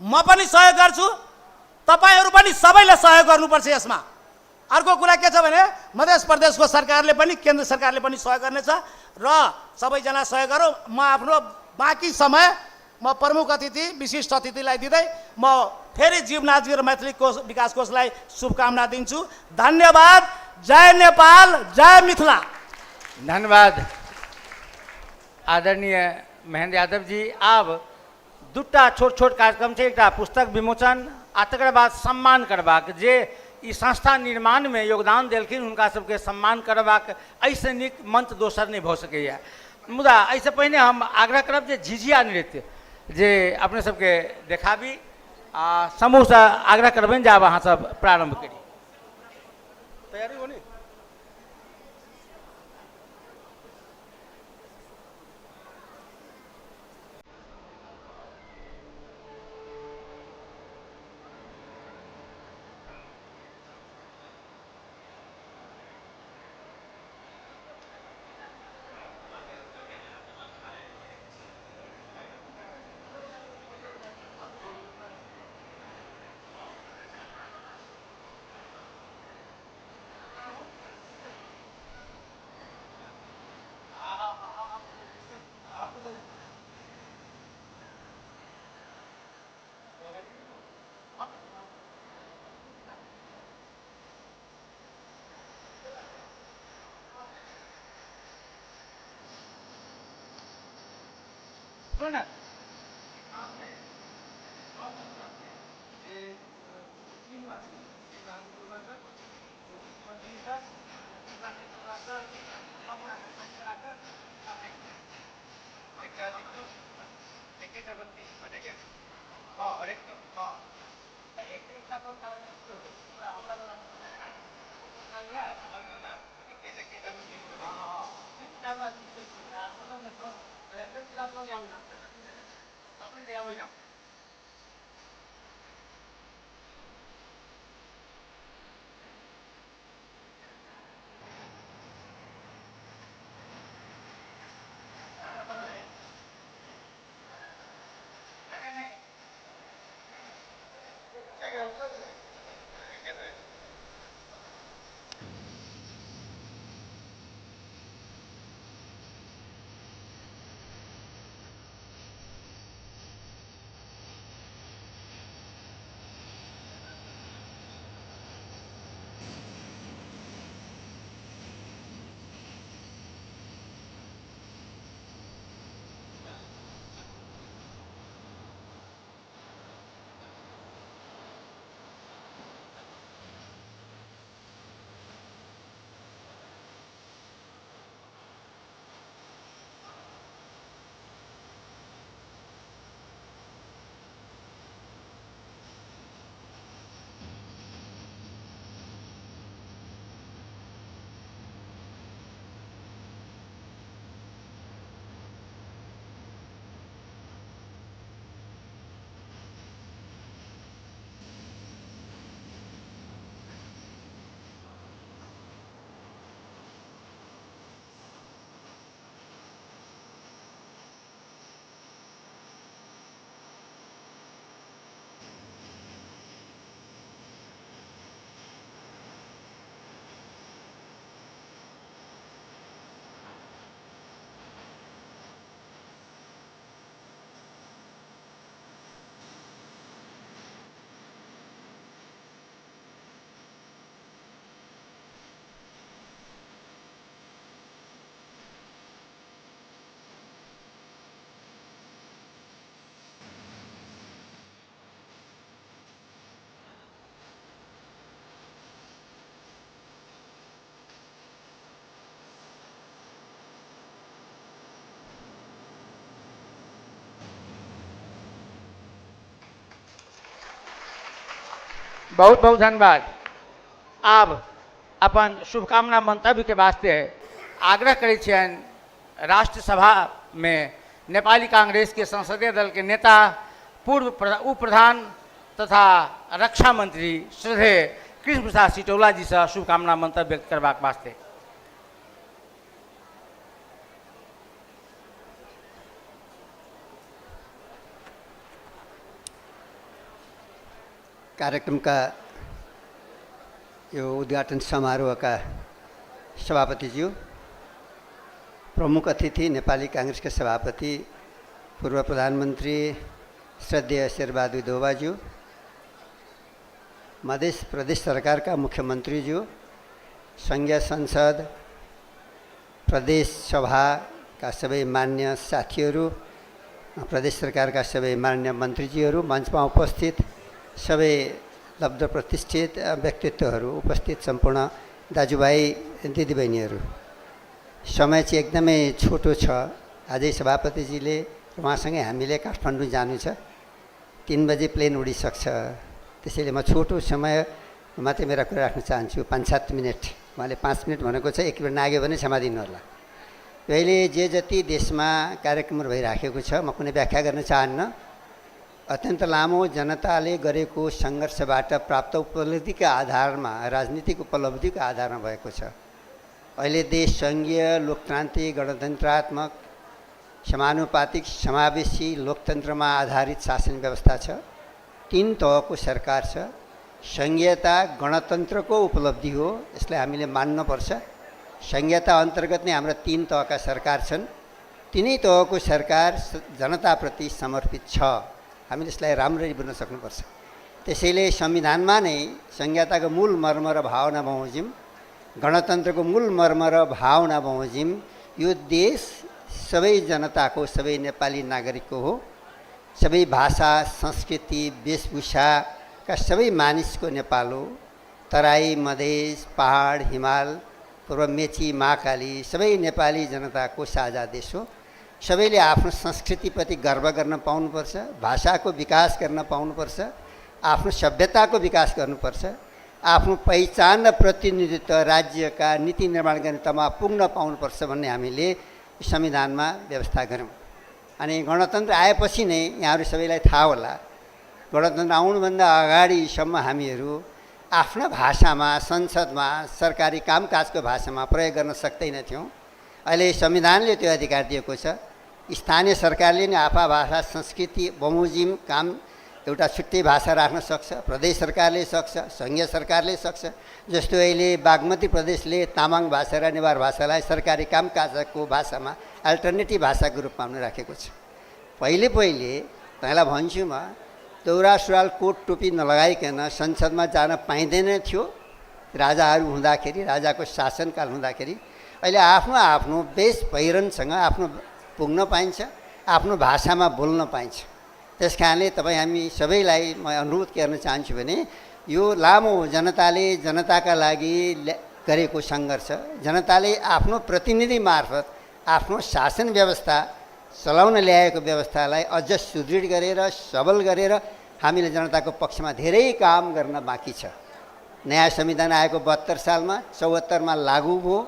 म पनि सहयोग गर्छु, तपाईँहरू पनि सबैले सहयोग गर्नुपर्छ यसमा। अर्को कुरा के छ भने मध्य प्रदेशको सरकारले पनि, केन्द्र सरकारले पनि सहयोग गर्नेछ र सबैजना सहयोग गरौँ। म आफ्नो बाँकी समय म प्रमुख अतिथि, विशिष्ट अतिथिलाई दिँदै म फेरि जीवनाथजी र मैथिली कोष विकास कोषलाई शुभकामना दिन्छु। धन्यवाद। जय नेपाल, जय मिथिला। धन्यवाद आदरणीय महेंद्र यादव जी। आब दूटा छोट छोट कार्यक्रम छै, एकटा पुस्तक विमोचन आ तकर बाद सम्मान करबाक, जे ई संस्था निर्माण में योगदान देलखिन हुनका सबके सम्मान करबाक एहिसँ नीक मंच दोसर नहीं भऽ सकैए। मुदा एहिसँ पहिने हम आग्रह करब जे झिझिया नृत्य जे अपने सबके देखाबी आ समूहसँ आग्रह करबनि जे आब अहाँ सब प्रारंभ करी। तैयारी हो नि? बहुत बहुत धन्यवाद। आब अपन शुभकामना मंतव्यके वास्ते आग्रह करै छियनि राष्ट्र सभामे नेपाली कांग्रेसके संसदीय दलके नेता, पूर्व उप प्रधान तथा रक्षा मंत्री श्रद्धेय कृष्ण प्रसाद सिटौला जी से शुभकामना मंतव्य व्यक्त करबाक वास्ते। कार्यक्रमका यो उद्घाटन समारोहका सभापतिज्यू, प्रमुख अतिथि नेपाली काङ्ग्रेसका सभापति पूर्व प्रधानमन्त्री श्रद्धेय शेरबहादुर देउवाज्यू, मध्य प्रदेश सरकारका मुख्यमन्त्रीज्यू, सङ्घीय संसद प्रदेश सभाका सबै मान्य साथीहरू, प्रदेश सरकारका सबै मान्य मन्त्रीज्यूहरू, मञ्चमा उपस्थित सबै लब्ध प्रतिष्ठित व्यक्तित्वहरू, उपस्थित सम्पूर्ण दाजुभाइ दिदीबहिनीहरू, समय चाहिँ एकदमै छोटो छ। आजै सभापतिजीले उहाँसँगै हामीले काठमाडौँ जानु छ, 3 बजे प्लेन उडिसक्छ, त्यसैले म छोटो समय मात्रै मेरा कुरा राख्न चाहन्छु, 5-7 मिनट। उहाँले 5 मिनट भनेको छ, 1 मिनट नाग्यो भने क्षमा दिनुहोला। अहिले जे जति देशमा कार्यक्रमहरू भइराखेको छ म कुनै व्याख्या गर्न चाहन्न। अत्यन्त लामो जनताले गरेको सङ्घर्षबाट प्राप्त उपलब्धिका आधारमा, राजनीतिक उपलब्धिको आधारमा भएको छ। अहिले देश सङ्घीय लोकतान्त्रिक गणतन्त्रात्मक समानुपातिक समावेशी लोकतन्त्रमा आधारित शासन व्यवस्था छ। 3 तहको सरकार छ। सङ्घीयता गणतन्त्रको उपलब्धि हो, यसलाई हामीले मान्नुपर्छ। सङ्घीयता अन्तर्गत नै हाम्रा 3 तहका सरकार छन्। तिनै तहको सरकार जनताप्रति समर्पित छ। हामीले यसलाई राम्ररी बुझ्न सक्नुपर्छ। त्यसैले संविधानमा नै सङ्घीयताको मूल मर्म र भावना बमोजिम, गणतन्त्रको मूल मर्म र भावना बमोजिम यो देश सबै जनताको, सबै नेपाली नागरिकको हो। सबै भाषा, संस्कृति, वेशभूषाका सबै मानिसको नेपाल हो। तराई, मधेस, पहाड, हिमाल, पूर्व मेची, महाकाली सबै नेपाली जनताको साझा देश हो। सबैले आफ्नो संस्कृतिप्रति गर्व गर्न पाउनुपर्छ, भाषाको विकास गर्न पाउनुपर्छ, आफ्नो सभ्यताको विकास गर्नुपर्छ, आफ्नो पहिचान र प्रतिनिधित्व राज्यका नीति निर्माण गर्ने तहमा पुग्न पाउनुपर्छ भन्ने हामीले संविधानमा व्यवस्था गऱ्यौँ। अनि गणतन्त्र आएपछि नै यहाँहरू सबैलाई थाहा होला, गणतन्त्र आउनुभन्दा अगाडिसम्म हामीहरू आफ्ना भाषामा संसदमा सरकारी कामकाजको भाषामा प्रयोग गर्न सक्दैनथ्यौँ। अहिले संविधानले त्यो अधिकार दिएको छ। स्थानीय सरकारले नै आफ्ना भाषा संस्कृति बमोजिम काम एउटा छुट्टै भाषा राख्न सक्छ, प्रदेश सरकारले सक्छ, सङ्घीय सरकारले सक्छ। जस्तो अहिले बागमती प्रदेशले तामाङ भाषा र नेवार भाषालाई सरकारी कामकाजको भाषामा अल्टरनेटिभ भाषाको रूपमा पनि राखेको छ। पहिले पहिले तँलाई भन्छु म, दौरा सुरुवाल कोट टोपी नलगाइकन संसदमा जान पाइँदैन थियो राजाहरू हुँदाखेरि, राजाको शासनकाल हुँदाखेरि। अहिले आफ्नो आफ्नो वेश पहिरनसँग आफ्नो पुग्न पाइन्छ, आफ्नो भाषामा बोल्न पाइन्छ। त्यस कारणले तपाईँ हामी सबैलाई म अनुरोध गर्न चाहन्छु भने यो लामो जनताले जनताका लागि गरेको सङ्घर्ष, जनताले आफ्नो प्रतिनिधि मार्फत आफ्नो शासन व्यवस्था चलाउन ल्याएको व्यवस्थालाई अझ सुदृढ गरेर सबल गरेर हामीले जनताको पक्षमा धेरै काम गर्न बाँकी छ। नयाँ संविधान आएको 72 सालमा, 74मा लागू भयो,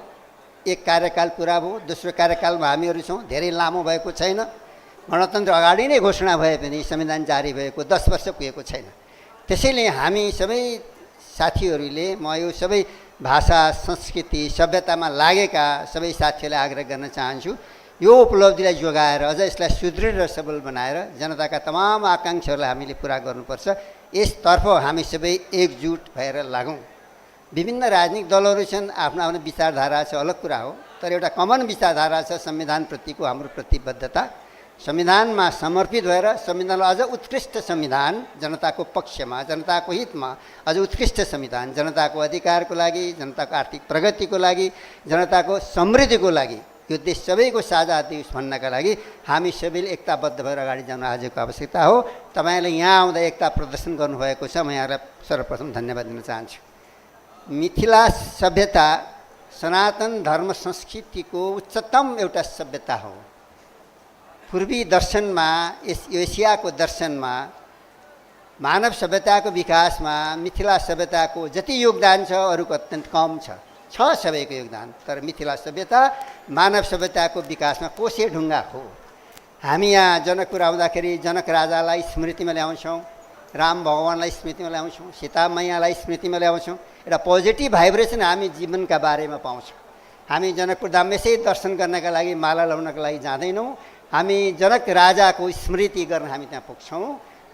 एक कार्यकाल पुरा भयो, दोस्रो कार्यकालमा हामीहरू छौँ, धेरै लामो भएको छैन। गणतन्त्र अगाडि नै घोषणा भए पनि संविधान जारी भएको 10 वर्ष पुगेको छैन। त्यसैले हामी सबै साथीहरूले, म यो सबै भाषा संस्कृति सभ्यतामा लागेका सबै साथीहरूलाई आग्रह गर्न चाहन्छु, यो उपलब्धिलाई जोगाएर अझ यसलाई सुदृढ र सबल बनाएर जनताका तमाम आकाङ्क्षाहरूलाई हामीले पुरा गर्नुपर्छ। यसतर्फ हामी सबै एकजुट भएर लागौँ। विभिन्न राजनीतिक दलहरू छन्, आफ्नो आफ्नो विचारधारा छ, अलग कुरा हो, तर एउटा कमन विचारधारा छ संविधानप्रतिको हाम्रो प्रतिबद्धता। संविधानमा समर्पित भएर संविधानलाई अझ उत्कृष्ट संविधान, जनताको पक्षमा, जनताको हितमा अझ उत्कृष्ट संविधान, जनताको अधिकारको लागि, जनताको आर्थिक प्रगतिको लागि, जनताको समृद्धिको लागि, यो देश सबैको साझा देश भन्नका लागि हामी सबैले एकताबद्ध भएर अगाडि जानु आजको आवश्यकता हो। तपाईँहरूले यहाँ आउँदा एकता प्रदर्शन गर्नुभएको छ, म यहाँलाई सर्वप्रथम धन्यवाद दिन चाहन्छु। मिथिला सभ्यता सनातन धर्म संस्कृतिको उच्चतम एउटा सभ्यता हो। पूर्वी दर्शनमा, एसियाको दर्शनमा मानव सभ्यताको विकासमा मिथिला सभ्यताको जति योगदान छ अरूको अत्यन्त कम छ, सबैको योगदान, तर मिथिला सभ्यता मानव सभ्यताको विकासमा कोसे ढुङ्गा हो। हामी यहाँ जनकपुर आउँदाखेरि जनक राजालाई स्मृतिमा ल्याउँछौँ, राम भगवान्लाई स्मृतिमा ल्याउँछौँ, सीता मैयालाई स्मृतिमा ल्याउँछौँ। एउटा पोजिटिभ भाइब्रेसन हामी जीवनका बारेमा पाउँछौँ। हामी जनकपुर धाम यसै दर्शन गर्नका लागि, माला लाउनका लागि जाँदैनौँ। हामी जनक राजाको स्मृति गर्न हामी त्यहाँ पुग्छौँ,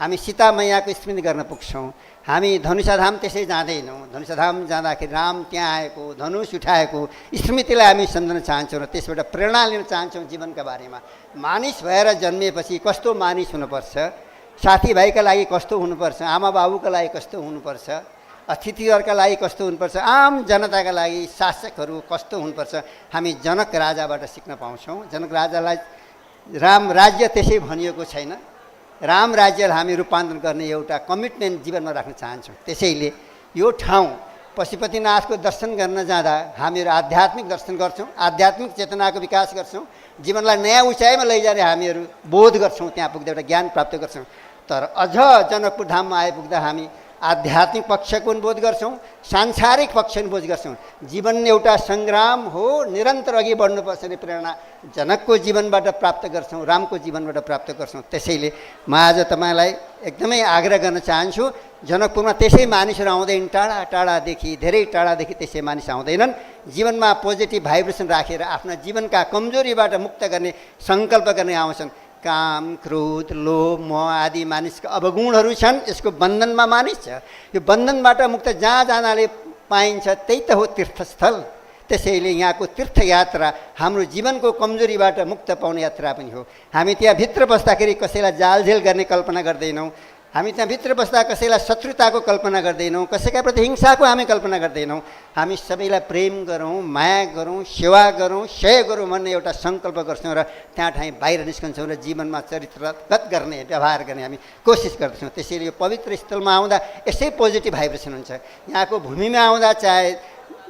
हामी सीता मैयाको स्मृति गर्न पुग्छौँ। हामी धनुषाधाम त्यसै जाँदैनौँ। धनुषाधाम जाँदाखेरि राम त्यहाँ आएको, धनुष उठाएको स्मृतिलाई हामी सम्झन चाहन्छौँ र त्यसबाट प्रेरणा लिन चाहन्छौँ जीवनका बारेमा। मानिस भएर जन्मिएपछि कस्तो मानिस हुनुपर्छ, साथीभाइका लागि कस्तो हुनुपर्छ, आमा बाबुका लागि कस्तो हुनुपर्छ, अतिथिहरूका लागि कस्तो हुनुपर्छ, आम जनताका लागि शासकहरू कस्तो हुनुपर्छ, हामी जनक राजाबाट सिक्न पाउँछौँ। जनक राजालाई राम राज्य त्यसै भनिएको छैन। राम राज्यलाई हामी रूपान्तरण गर्ने एउटा कमिटमेन्ट जीवनमा राख्न चाहन्छौँ। त्यसैले यो ठाउँ पशुपतिनाथको दर्शन गर्न जाँदा हामीहरू आध्यात्मिक दर्शन गर्छौँ, आध्यात्मिक चेतनाको विकास गर्छौँ, जीवनलाई नयाँ उचाइमा लैजाने हामीहरू बोध गर्छौँ, त्यहाँ पुग्दा एउटा ज्ञान प्राप्त गर्छौँ। तर अझ जनकपुर धाममा आइपुग्दा हामी आध्यात्मिक पक्षको पनि बोध गर्छौँ, सांसारिक पक्ष पनि बोध गर्छौँ। जीवन एउटा सङ्ग्राम हो, निरन्तर अघि बढ्नुपर्छ भन्ने प्रेरणा जनकको जीवनबाट प्राप्त गर्छौँ, रामको जीवनबाट प्राप्त गर्छौँ। त्यसैले म आज तपाईँलाई एकदमै आग्रह गर्न चाहन्छु, जनकपुरमा त्यसै मानिसहरू आउँदैन, टाढा टाढादेखि, धेरै टाढादेखि त्यसै मानिस आउँदैनन्। जीवनमा पोजिटिभ भाइब्रेसन राखेर आफ्ना जीवनका कमजोरीबाट मुक्त गर्ने सङ्कल्प गर्ने आउँछन्। काम, क्रोध, लोभ, मोह आदि मानिसका अवगुणहरू छन्, यसको बन्धनमा मानिस छ। यो बन्धनबाट मुक्त जहाँ जानले पाइन्छ त्यही त हो तीर्थस्थल। त्यसैले यहाँको तीर्थयात्रा हाम्रो जीवनको कमजोरीबाट मुक्त पाउने यात्रा पनि हो। हामी त्यहाँ भित्र बस्दाखेरि कसैलाई जालझेल गर्ने कल्पना गर्दैनौँ, हामी त्यहाँ भित्र बस्दा कसैलाई शत्रुताको कल्पना गर्दैनौँ, कसैका प्रति हिंसाको हामी कल्पना गर्दैनौँ। हामी सबैलाई प्रेम गरौँ, माया गरौँ, सेवा गरौँ, सहयोग गरौँ भन्ने एउटा सङ्कल्प गर्छौँ र त्यहाँ ठाउँ बाहिर निस्कन्छौँ र जीवनमा चरित्रगत गर्ने, व्यवहार गर्ने हामी कोसिस गर्दछौँ। त्यसैले यो पवित्र स्थलमा आउँदा यसै पोजिटिभ भाइब्रेसन हुन्छ। यहाँको भूमिमा आउँदा चाहे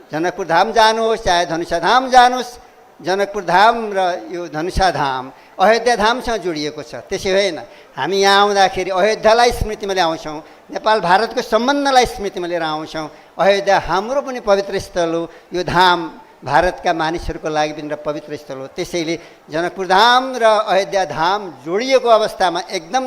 जनकपुर धाम जानुहोस्, चाहे धनुषा धाम जानुहोस्, जनकपुर धाम र यो धनुषा धाम अयोध्या धामसँग जोडिएको छ। त्यसै होइन, हामी यहाँ आउँदाखेरि अयोध्यालाई स्मृतिमा ल्याउँछौँ, नेपाल भारतको सम्बन्धलाई स्मृतिमा लिएर आउँछौँ। अयोध्या हाम्रो पनि पवित्र स्थल हो, यो धाम भारतका मानिसहरूको लागि पनि एउटा पवित्र स्थल हो। त्यसैले जनकपुर धाम र अयोध्या धाम जोडिएको अवस्थामा, एकदम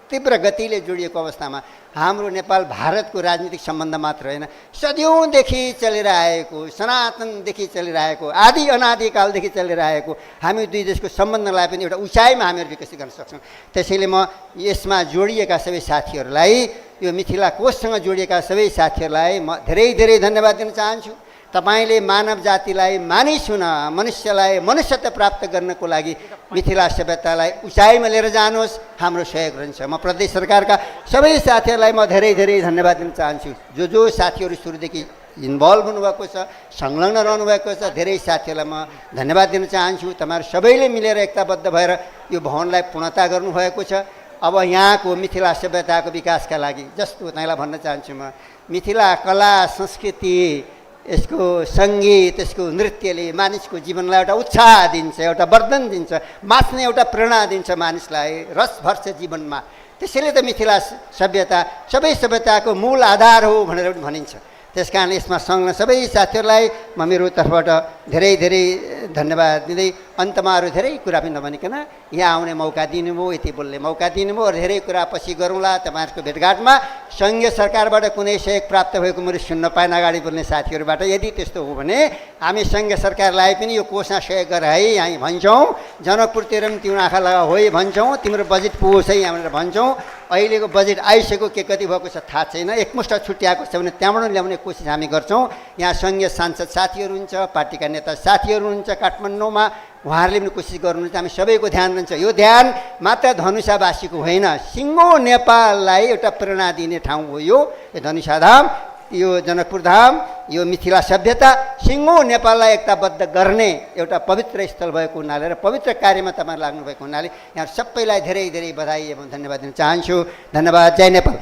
तीव्र गतिले जोडिएको अवस्थामा हाम्रो नेपाल भारतको राजनीतिक सम्बन्ध मात्र होइन, सदियौँदेखि चलेर आएको, सनातनदेखि चलेर आएको, आदि अनादिकालदेखि चलेर आएको हामी दुई देशको सम्बन्धलाई पनि एउटा उचाइमा हामीहरू विकसित गर्न सक्छौँ। त्यसैले म यसमा जोडिएका सबै साथीहरूलाई, यो मिथिला कोषसँग जोडिएका सबै साथीहरूलाई म धेरै धेरै धन्यवाद दिन चाहन्छु। तपाईँले मानव जातिलाई मानिस हुन, मनुष्यलाई मनुष्यत्व प्राप्त गर्नको लागि मिथिला सभ्यतालाई उचाइमा लिएर जानुहोस्, हाम्रो सहयोग रहन्छ। म प्रदेश सरकारका सबै साथीहरूलाई म धेरै धेरै धन्यवाद दिन चाहन्छु। जो जो साथीहरू सुरुदेखि इन्भल्भ हुनुभएको छ, संलग्न रहनुभएको छ, धेरै साथीहरूलाई म धन्यवाद दिन चाहन्छु। तपाईँहरू सबैले मिलेर एकताबद्ध भएर यो भवनलाई पूर्णता गर्नुभएको छ। अब यहाँको मिथिला सभ्यताको विकासका लागि जस्तो तपाईँलाई भन्न चाहन्छु म, मिथिला कला संस्कृति, यसको सङ्गीत, यसको नृत्यले मानिसको जीवनलाई एउटा उत्साह दिन्छ, एउटा वर्धन दिन्छ, बाँच्ने एउटा प्रेरणा दिन्छ, मानिसलाई रस भर्छ जीवनमा। त्यसैले त मिथिला सभ्यता सबै सभ्यताको मूल आधार हो भनेर पनि भनिन्छ। त्यस कारण यसमा संलग्न सबै साथीहरूलाई म मेरो तर्फबाट धेरै धेरै धन्यवाद दिँदै अन्तमा अरू धेरै कुरा पनि नभनिकन यहाँ आउने मौका दिनुभयो, यति बोल्ने मौका दिनुभयो, अरू धेरै कुरा पछि गरौँला तपाईँहरूको भेटघाटमा। सङ्घीय सरकारबाट कुनै सहयोग प्राप्त भएको मैले सुन्न पाएन अगाडि बोल्ने साथीहरूबाट। यदि त्यस्तो हो भने हामी सङ्घीय सरकारलाई पनि यो कोषमा सहयोग गर है हामी भन्छौँ, जनकपुरतिर पनि तिम्रो आँखा लगाऊ है भन्छौँ, तिम्रो बजेट पुगोस् है यहाँ भनेर भन्छौँ। अहिलेको बजेट आइसक्यो, के कति भएको छ थाहा छैन, एकमुष्ट छुट्याएको छ भने त्यहाँबाट ल्याउने कोसिस हामी गर्छौँ। यहाँ सङ्घीय सांसद साथीहरू हुन्छ, पार्टीका नेता साथीहरू हुनुहुन्छ काठमाडौँमा, उहाँहरूले पनि कोसिस गर्नुहुन्छ। हामी सबैको ध्यान रहन्छ। यो ध्यान मात्र धनुषावासीको होइन, सिङ्गो नेपाललाई एउटा प्रेरणा दिने ठाउँ हो यो धनुषा धाम, यो जनकपुर धाम, यो मिथिला सभ्यता सिङ्गो नेपाललाई एकताबद्ध गर्ने एउटा पवित्र स्थल भएको हुनाले र पवित्र कार्यमा तपाईँ लाग्नुभएको हुनाले यहाँ सबैलाई धेरै धेरै बधाई एवं धन्यवाद दिन चाहन्छु। धन्यवाद। जय नेपाल।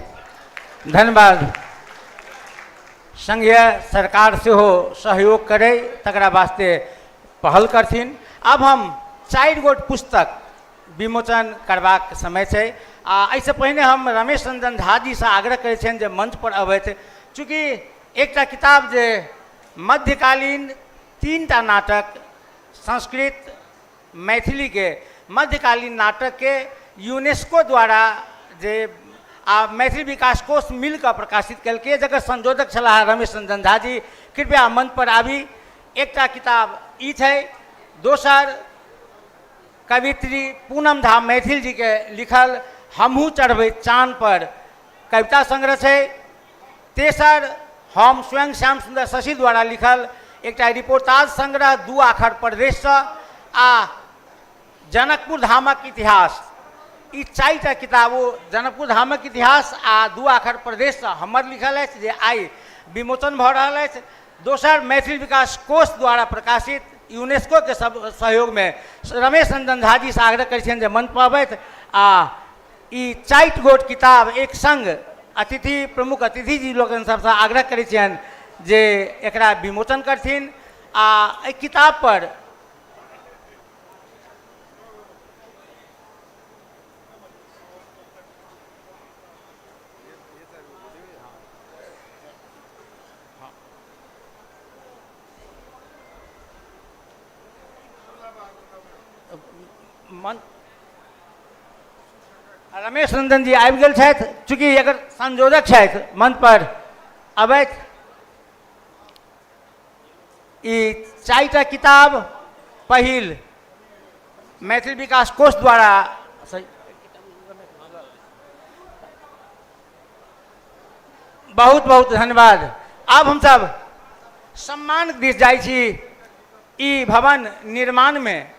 धन्यवाद। संघीय सरकार सेहो सहयोग करे तकरा वास्ते पहल करथिन। अब हम 4 गोट पुस्तक विमोचन करबाक समय छै। आ एहिसँ पहिने हम रमेश रंजन झा जीसँ आग्रह करै छियनि जे मंच पर अबथि। चूँकि एकटा किताब जे मध्यकालीन 3टा नाटक संस्कृत मैथिलीके मध्यकालीन नाटकके यूनेस्को द्वारा जे आ मैथिली विकास कोष मिलकऽ प्रकाशित केलकै, जकर संयोजक छलाह रमेश रंजन झा जी, कृपया मंच पर आबी। एकटा किताब ई छै, दोसर कवित्री पूनम झा मैथिल जीके लिखल हमहूँ चढ़बै चान पर कविता संग्रह छै, तेसर हम स्वयं श्याम सुन्दर शशि द्वारा लिखल एकटा रिपोर्ताज संग्रह 2 आखर परदेशसँ आ जनकपुर धामक इतिहास। ई 4टा किताब ओ जनकपुर धामक इतिहास आ 2 आखर परदेशसँ हमर लिखल अछि जे आइ विमोचन भऽ रहल अछि। दोसर मैथिली विकास कोष द्वारा प्रकाशित यूनेस्को के सब सहयोगमे रमेश रंजन झा जीसँ आग्रह करै छियनि जे मंच पर अबथि आ ई 4 गोट किताब एक संग अतिथि प्रमुख अतिथि जी लोकनि सबसँ आग्रह करै छियनि जे एकरा विमोचन करथिन। आ एहि किताब पर मन रमेश रंजन जी आबि गेल छथि, चूँकि एकर संयोजक छथि, मंच पर अबैत। ई 4टा किताब पहिल मैथिली विकास कोष द्वारा बहुत बहुत धन्यवाद। आब हमसब सम्मान दिस जाइ छी। ई भवन निर्माण में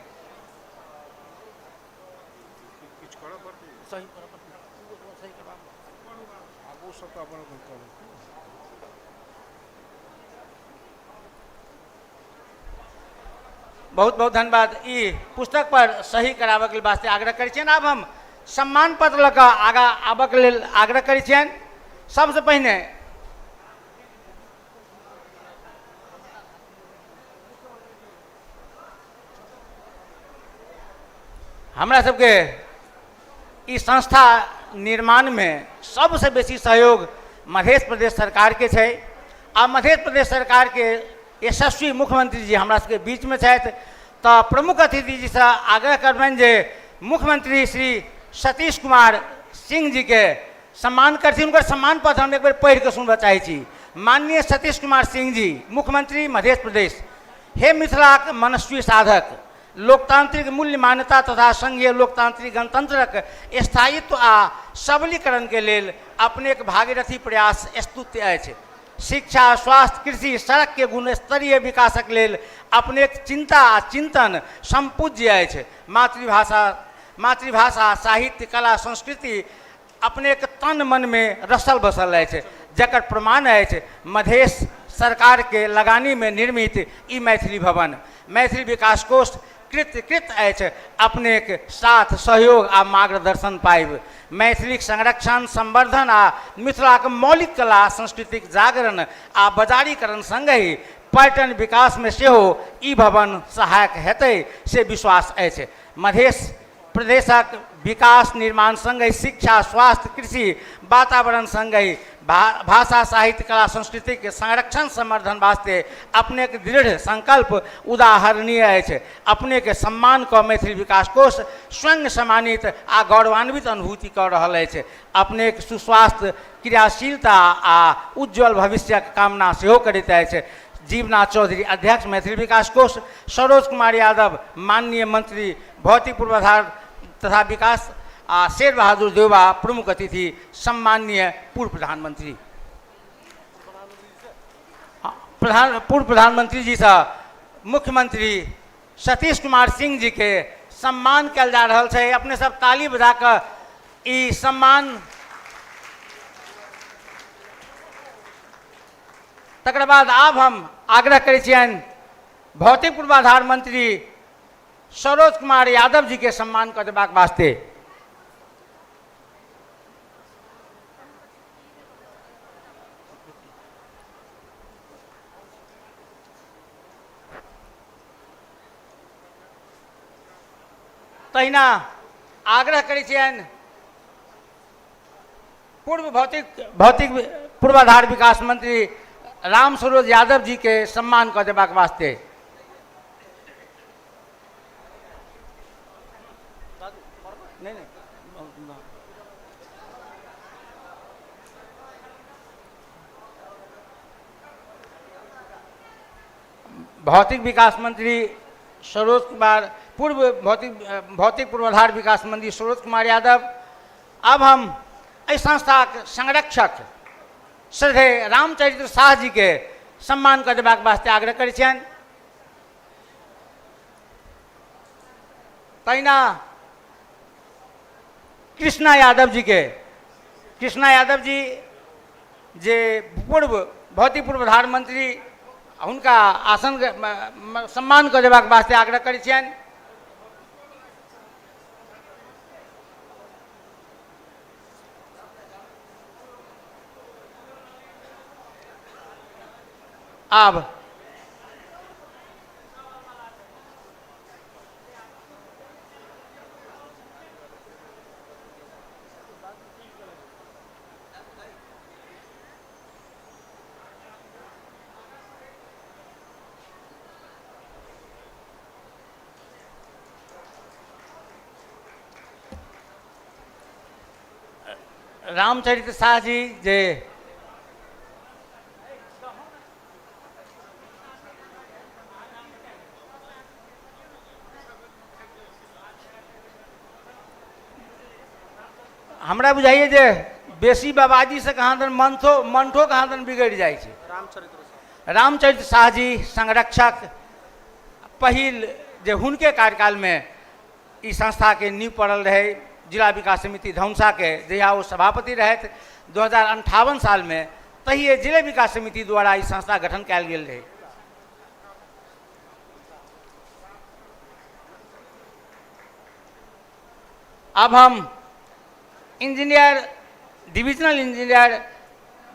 बहुत बहुत धन्यवाद। ई पुस्तक पर सही कराबऽके वास्ते आग्रह करै छियनि। आब हम सम्मान पत्र लऽ कऽ आगाँ आबऽके लेल आग्रह करै छियनि। सबसँ पहिने हमरा सबके ई संस्था निर्माणमे सबसँ बेसी सहयोग मध्य प्रदेश सरकारके छै आ मध्य प्रदेश सरकारके यशस्वी मुख्यमंत्री जी हमरा सबके बीचमे छथि, तऽ प्रमुख अतिथि जीसँ आग्रह करबनि जे मुख्यमंत्री श्री सतीश कुमार सिंह जीके सम्मान करथिन। हुनकर सम्मान पत्र हम एक बेर पढ़ि कऽ सुनबऽ चाहै छी। माननीय सतीश कुमार सिंह जी, मुख्यमंत्री मध्य प्रदेश, हे मिथिलाक मनस्वी साधक, लोकतांत्रिक मूल्य मान्यता तथा संघीय लोकतांत्रिक गणतंत्रक स्थायित्व आ सबलीकरण के लेल अपनेक भागीरथी प्रयास स्तुत्य अछि। शिक्षा, स्वास्थ्य, कृषि, सड़क के गुणस्तरीय विकासक लेल अपनेक चिंता आ चिंतन संपूज्य अछि। मातृभाषा, साहित्य, कला, संस्कृति अपनेक तन मन में रसल बसल अछि, जकर प्रमाण अछि मधेश सरकार के लगानी में निर्मित ई मैथिली भवन। मैथिली विकास कोष कृतकृत अछि अपनेक साथ, सहयोग आ मार्गदर्शन पाबि मैथिलीक संरक्षण, संवर्धन आ मिथिलाक मौलिक कला संस्कृतिक जागरण आ बजारीकरण संगहि पर्यटन विकास में सेहो ई भवन सहायक हेतै से विश्वास अछि। मधेश प्रदेशक विकास निर्माण संगहि शिक्षा, स्वास्थ्य, कृषि, वातावरण संगहि भाषा, साहित्य, कला, संस्कृतिक संरक्षण संवर्धन वास्ते अपनेक दृढ़ संकल्प उदाहरणीय अछि। अपनेक सम्मान कऽ मैथिली विकास कोष स्वयं सम्मानित आ गौरवान्वित अनुभूति कऽ रहल अछि। अपनेक सुस्वास्थ्य, क्रियाशीलता आ उज्ज्वल भविष्यक कामना सेहो करैत अछि। जीवनाथ चौधरी, अध्यक्ष, मैथिली विकास कोष। सरोज कुमार यादव, माननीय मंत्री, भौतिक पूर्वाधार तथा विकास आ शेर बहादुर देउबा, प्रमुख अतिथि, सम्माननीय पूर्व प्रधानमंत्री। पूर्व प्रधानमंत्री जी से मुख्यमंत्री सतीश कुमार सिंह जी के सम्मान कयल जा रहल छै। अपने सब ताली बजा कऽ ई सम्मान। तकर बाद आब हम आग्रह करै छियनि भौतिक पूर्वाधार मंत्री सरोज कुमार यादव जी के सम्मान कऽ देबाक वास्ते। तहिना आग्रह करै छियनि पूर्व भौतिक भौतिक पूर्वाधार विकास मंत्री राम सरोज यादव जी के सम्मान कऽ देबाक वास्ते। नहीं नहीं, भौतिक विकास मंत्री सरोज कुमार, पूर्व भौतिक भौतिक पूर्वाधार विकास मंत्री सरोज कुमार यादव। अब हम एहि संस्थाक संरक्षक श्रद्धेय रामचरित्र शाह जी के सम्मान कऽ देबाक वास्ते आग्रह करै छियनि। तहिना कृष्णा यादव जी के, कृष्णा यादव जी जे पूर्व भौतिक पूर्वाधार मंत्री, हुनका आसन सम्मान कऽ देबाक वास्ते आग्रह करै छियनि। आब रामचरित्र शाह जी जे हमरा बुझाइए जे बेसी बाबाजीसँ कहाँ दन मंथो मंठो कहाँ दन बिगड़ि जाइ छै। रामचरित्र शाह जी संरक्षक पहिल जे हुनके कार्यकालमे ई संस्थाके नींव पड़ल रहै जिला विकास समिति धनुषाके, जहिया ओ सभापति रहथि 2058 सालमे, तहिए जिला विकास समिति द्वारा ई संस्था गठन कयल गेल रहै। अब हम engineer divisional engineer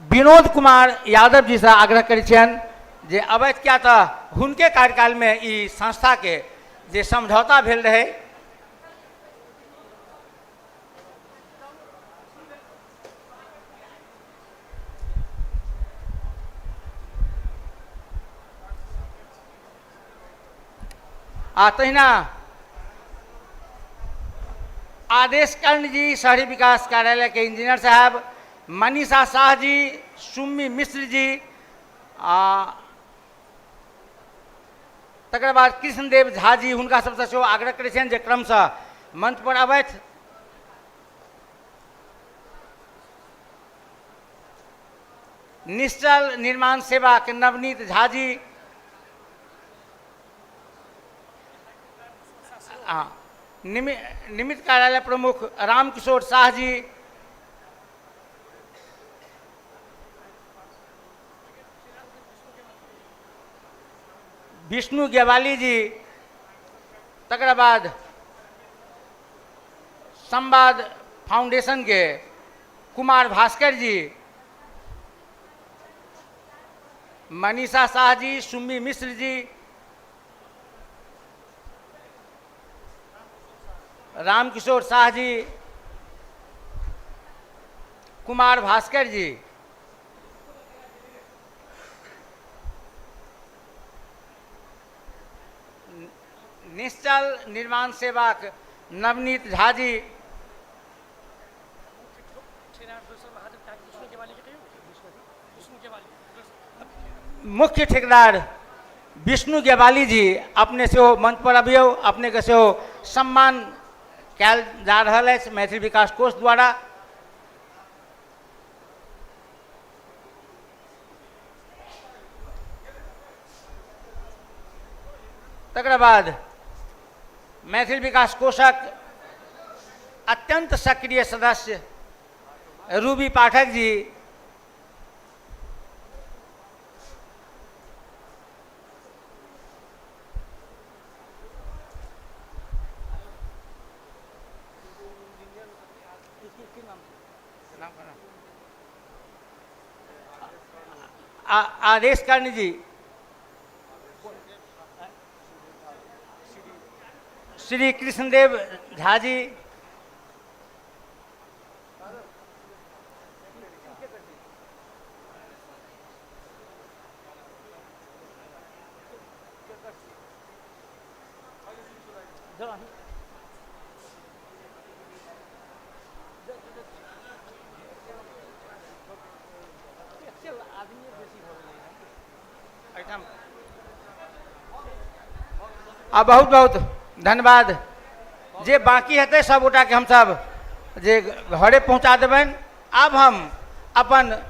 Vinod Kumar Yadav जी से आग्रह करै छियनि जे अबैत, किया तऽ हुनके कार्यकालमे ई संस्थाके जे समझौता भेल रहै। आ तहिना आदेश कर्ण जी शहरी विकास कार्यालय के इंजीनियर साहब, मनीषा शाह जी, सुम्मी मिश्र जी, आ तकर बाद कृष्णदेव झा जी, हुनका सबसँ सेहो आग्रह करै छियनि जे क्रमशः मंच पर अबथि। निश्चल निर्माण सेवा के नवनीत झा जी, निमित्त कार्यालय प्रमुख रामकिशोर शाह जी, विष्णु गेवाली जी, तकर बाद संवाद फाउंडेशन के कुमार भास्कर जी, मनीषा शाह जी, सुम्मी मिश्र जी, रामकिशोर शाह जी, कुमार भास्कर जी, निश्चल निर्माण सेवाक नवनीत झा जी, मुख्य ठेकेदार विष्णु गेवाली जी, अपने सेहो मंच पर अबियौ। अपनेके सेहो सम्मान कयल जा रहल अछि मैथिली विकास कोष द्वारा। तकर बाद मैथिली विकास कोषक अत्यंत सक्रिय सदस्य रूबी पाठक जी, आदेश कर्ण जी, श्री कृष्णदेव झा जी, आ बहुत बहुत धन्यवाद। जे बाकी हेतै सब गोटाके हमसब जे घरे पहुँचा देबनि। आब हम अपन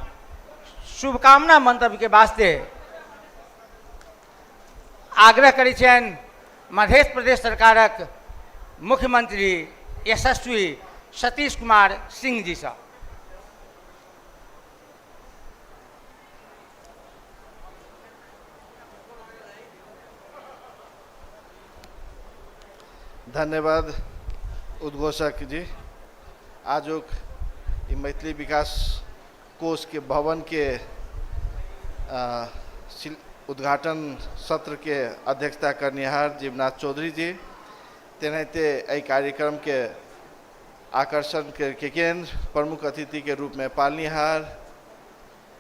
शुभकामना मंतव्यके वास्ते आग्रह करै छियनि मध्य प्रदेश सरकारक मुख्यमंत्री यशस्वी सतीश कुमार सिंह जीसँ। धन्यवाद उद्घोषक जी। आजुक ई मैथिली विकास कोष के भवन के उद्घाटन सत्र के अध्यक्षता करनिहार जीवनाथ चौधरी जी, तेनाहिते एहि कार्यक्रम के आकर्षण के केंद्र प्रमुख अतिथि के रूप में पालनिहार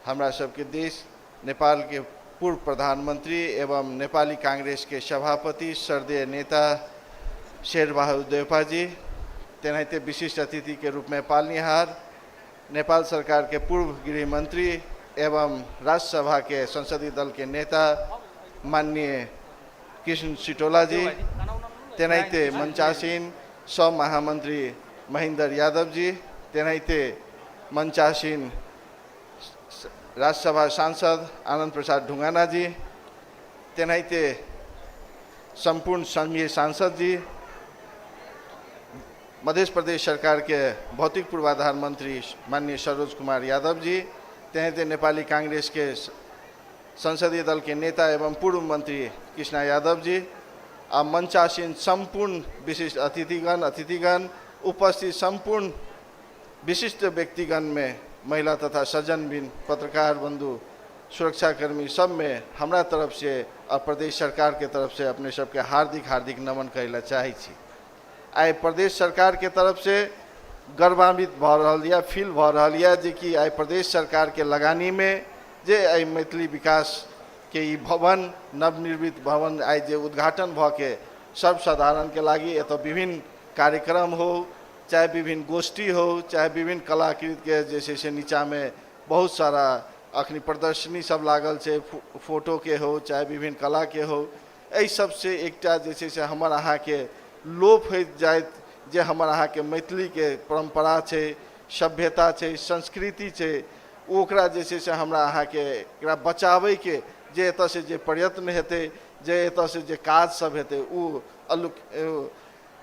हमरा सबके देश नेपाल के पूर्व प्रधानमंत्री एवं नेपाली कांग्रेस के सभापति श्रद्धेय नेता शेरबहादुर देउपा जी, तेनाहिते विशिष्ट अतिथि के रूप में पालनिहार नेपाल सरकार के पूर्व गृह मंत्री एवं राज्यसभा के संसदीय दल के नेता माननीय कृष्ण सिटोला जी, तेनाहिते मंचासीन सह महामंत्री महेंद्र यादव जी, तेनाहिते मंचासीन राज्यसभा सांसद आनंद प्रसाद ढुंगाना जी, तेनाहिते संपूर्ण संघीय सांसद जी, मध्य प्रदेश सरकार के भौतिक पूर्वाधार मंत्री माननीय सरोज कुमार यादव जी, तेनाहिते नेपाली कांग्रेस के संसदीय दल के नेता एवं पूर्व मंत्री कृष्णा यादव जी आ मंचासीन संपूर्ण विशिष्ट अतिथिगण उपस्थित संपूर्ण विशिष्ट व्यक्तिगण में महिला तथा सज्जनबिन पत्रकार बंधु सुरक्षाकर्मी सब में हमरा तरफ से और प्रदेश सरकार के तरफ से अपने सबके हार्दिक हार्दिक नमन करै ला चाहै छी। आइ प्रदेश सरकार के तरफ से गर्वान्वित भऽ रहल यऽ, फील भऽ रहल यऽ जे कि आइ प्रदेश सरकार के लगानी में जे एहि मैथिली विकास के ई भवन नवनिर्मित भवन आइ जे उद्घाटन भऽ के सर्वसाधारण के लागि एतऽ विभिन्न कार्यक्रम हो, चाहे विभिन्न गोष्ठी हो, चाहे विभिन्न कलाकृति के जे छै से नीचा में बहुत सारा अखनी प्रदर्शनी सब लागल छै, फोटो के हो चाहे विभिन्न कला के हो, एहि सबसे एकटा जे छै से हमर अहाँके लोप होइत जाइत जे हमर अहाँके मैथिली के परम्परा छै, सभ्यता छै, संस्कृति छै, ओकरा जे छै से हमरा अहाँके एकरा बचाबैके जे एतऽसँ जे प्रयत्न हेतै, जे एतऽसँ जे काज सब हेतै ओ अलुक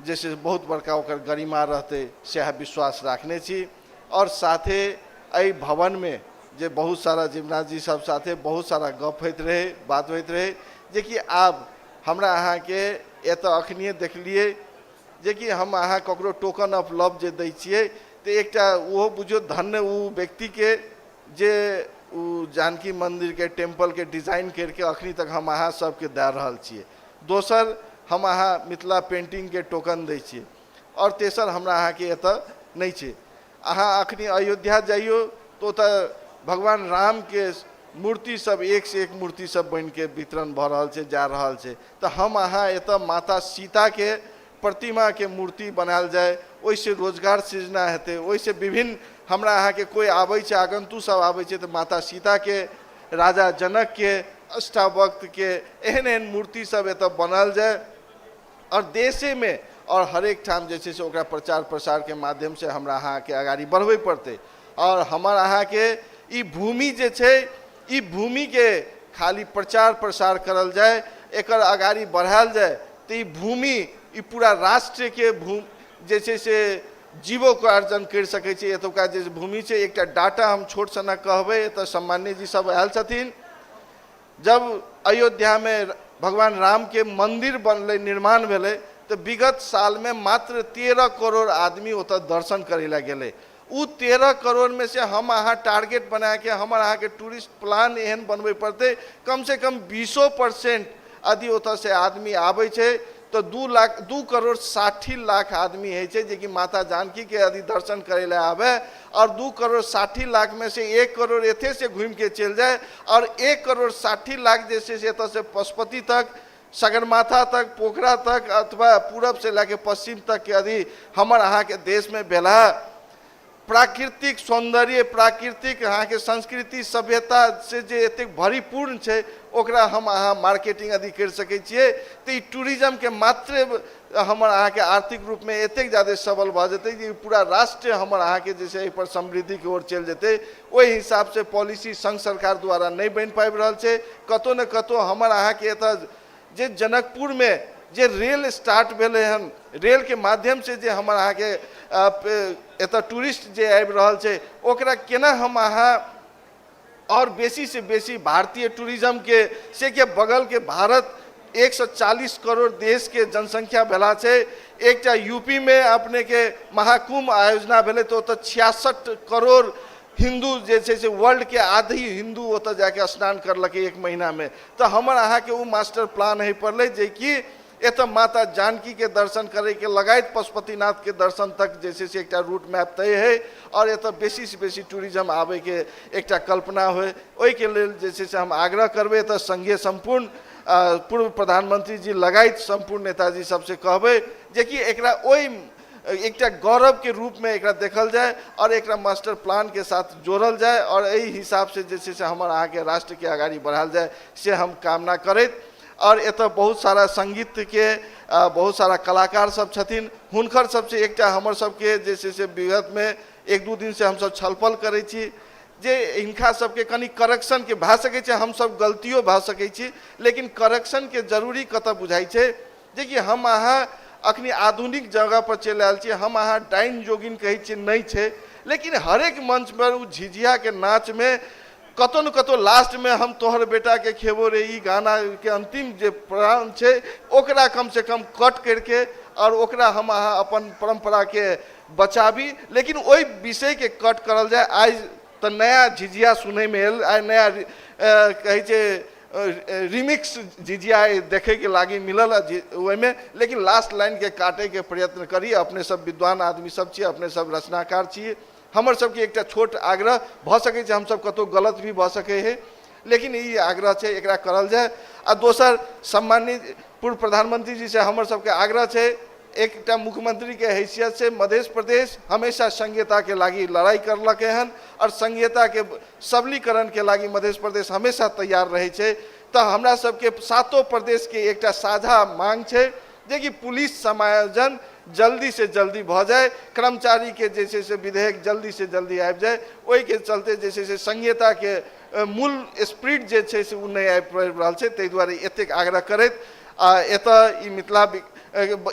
जे छै से बहुत बड़का ओकर गरिमा रहतै, सएह विश्वास राखने छी। आओर साथे एहि भवनमे जे बहुत सारा जीवनाथ जी सब साथे बहुत सारा गप होइत रहै, बात होइत रहै, जेकि आब हमरा अहाँके एतऽ अखनिए देखलियै जेकि हम अहाँ ककरो टोकन ऑफ लव जे दै छियै तऽ एकटा ओहो बुझियौ धन्य ओ व्यक्तिके जे ओ जानकी मन्दिरके टेम्पलके डिजाइन करिके अखनी तक हम अहाँ सबके दए रहल छियै। दोसर हम अहाँ मिथिला पेन्टिंगके टोकन दै छियै आओर तेसर हमरा अहाँके एतऽ नहि छै। अहाँ अखनी अयोध्या जइयौ तऽ ओतऽ भगवान रामके मूर्ति सब एक से एक मूर्ति सब बनिके वितरण भऽ रहल छै, जा रहल छै। तऽ हम अहाँ एतऽ माता सीताके प्रतिमाके मूर्ति बनायल जाय, ओहिसँ रोजगार सृजना हेतै, ओहिसँ विभिन्न हमरा अहाँके कोइ आबै छै, आगन्तु सब आबै छै तऽ माता सीताके, राजा जनकके, अष्टावक्त्रके एहन एहन मूर्ति सब एतऽ बनायल जाय आओर देशेमे आओर हरेक ठाम जे छै से ओकरा प्रचार प्रसारके माध्यमसँ हमरा अहाँके अगाड़ी बढ़बै पड़तै। आओर हमर अहाँके ई भूमि जे छै, ई भूमिके खाली प्रचार प्रसार करल जाय, एकर अगाड़ी बढ़ायल जाय तऽ ई भूमि ई पूरा राष्ट्रके जे छै से जीवोपार्जन करि सकै छै। एतुका जे भूमि छै, एकटा डाटा हम छोट सनक कहबै, एतऽ सम्मान्य जी सब आयल छथिन। जब अयोध्यामे भगवान रामके मन्दिर बनलै, निर्माण भेलै, तऽ विगत सालमे मात्र 13 करोड़ आदमी ओतऽ दर्शन करै लए गेलै। ओ 13 करोड़मे से हम अहाँ टारगेट बनाके हमर अहाँके टूरिस्ट प्लान एहन बनबै पड़तै, कमसँ कम 20% यदि ओतऽसँ आदमी आबै छै तऽ 2,60,00,000 आदमी होइ छै जेकि माता जानकीके यदि दर्शन करै लए आबै आओर 2,60,00,000 से 1 करोड़ एतयसँ घुमिके चलि जाय आओर 1,60,00,000 जे छै से एतऽसँ पशुपति तक सगरमाथा तक, पोखरा तक अथवा पूरब से लए के पश्चिम तक यदि हमर अहाँके देशमे भेला प्राकृतिक सौन्दर्य, प्राकृतिक अहाँके संस्कृति सभ्यता से जे एतेक भरिपूर्ण छै, ओकरा हम अहाँ मार्केटिंग यदि करि सकै छियै तऽ ई टूरिज्मके मात्रे हमर अहाँके आर्थिक रूपमे एतेक ज्यादे सबल भऽ जेतै जे पूरा राष्ट्र हमर अहाँके जे छै एहिपर समृद्धिके ओर चलि जेतै। ओहि हिसाबसँ पॉलिसी संघ सरकार द्वारा नहि बनि पाबि रहल छै। कतहु ने कतहु हमर अहाँके एतऽ जे जनकपुरमे जे रेल स्टार्ट भेलै हन, रेलके माध्यमसँ जे हमर अहाँके एतऽ टूरिस्ट जे आबि रहल छै, ओकरा केना हम अहाँ आओर बेसीसँ बेसी भारतीय टूरिज्मके से के बगलके भारत 140 करोड़ देशके जनसंख्या भेला छै। एकटा यूपीमे अपनेके महाकुम्भ आयोजना भेलै तऽ ओतऽ 66 करोड़ हिन्दू जे छै से वर्ल्डके आधी हिन्दू ओतऽ जाके स्नान करलकै एक महीनामे। तऽ हमर अहाँके ओ मास्टर प्लान होइ पड़लै जेकि एतऽ माता जानकीके दर्शन करैके लगायत पशुपतिनाथके दर्शन तक जे छै से एकटा रूट मैप तय हइ आओर एतऽ बेसीसँ बेसी टूरिज्म आबैके एकटा कल्पना होइ। ओहिके लेल जे छै से हम आग्रह करबै एतऽ संघीय सम्पूर्ण पूर्व प्रधानमंत्री जी लगायत सम्पूर्ण नेताजी सबसँ कहबै जेकि एकरा ओहि एकटा गौरवके रूपमे एकरा देखल जाय आओर एकरा मास्टर प्लानके साथ जोड़ल जाय आओर एहि हिसाबसँ जे छै से हमर अहाँके राष्ट्रके अगाड़ी बढ़ायल जाय, से हम कामना करैत। आओर एतऽ बहुत सारा सङ्गीतके बहुत सारा कलाकार सब छथिन, हुनकर सबसँ एकटा हमर सबके जे छै से विगतमे एक दू दिनसँ हमसब छलफल करै छी जे हिनका सबके कनि करेक्शनके भए सकै छै, हमसब गलतियो भए सकै छी, लेकिन करेक्शनके जरूरी कतऽ बुझाइ छै जेकि हम अहाँ अखनी आधुनिक जगह पर चलि आयल छी। हम अहाँ डाइन जोगिन कहै छियै नहि छै, लेकिन हरेक मंच पर ओ झिझियाके नाचमे कतहु ने कतहु लास्टमे हम तोहर बेटाके खेबो रे ई गानाके अन्तिम जे प्राण छै ओकरा कमसँ कम कट करिके आओर ओकरा हम अहाँ अपन परम्पराके बचाबी, लेकिन ओहि विषयके कट करल जाय। आइ तऽ नया झिझिया सुनैमे आयल, आइ नया कहै छै रिमिक्स झिझिया देखैके लागि मिलल ओहिमे, लेकिन लास्ट लाइनके काटैके प्रयत्न करी। अपने सब विद्वान आदमी सब छी, अपने सब रचनाकार छी, हमर सबके एकटा छोट आग्रह भऽ सकै छै, हमसब कतहु गलत भी भऽ सकै है, लेकिन ई आग्रह छै एकरा करल जाय। आ दोसर सम्मानित पूर्व प्रधानमंत्री जी से हमर सबके आग्रह छै, एकटा मुख्यमंत्री के हैसियत से मध्य प्रदेश हमेशा संघीयता के लागि लड़ाई करलकै हन और संघीयता के सबलीकरण के लागि मध्य प्रदेश हमेशा तैयार रहै छै। तऽ हमरा सबके सातो प्रदेश के एकटा साझा मांग छै जेकि पुलिस समायोजन जल्दी से जल्दी भऽ जाय, कर्मचारी के जे छै से विधेयक जल्दी से जल्दी आबि जाय। ओहिके चलते जे छै से संघीयता के मूल स्पिरिट जे छै से ओ नहि आबि पाबि रहल छै, ताहि दुआरे एतेक आग्रह करैत आ एतऽ ई मिथिला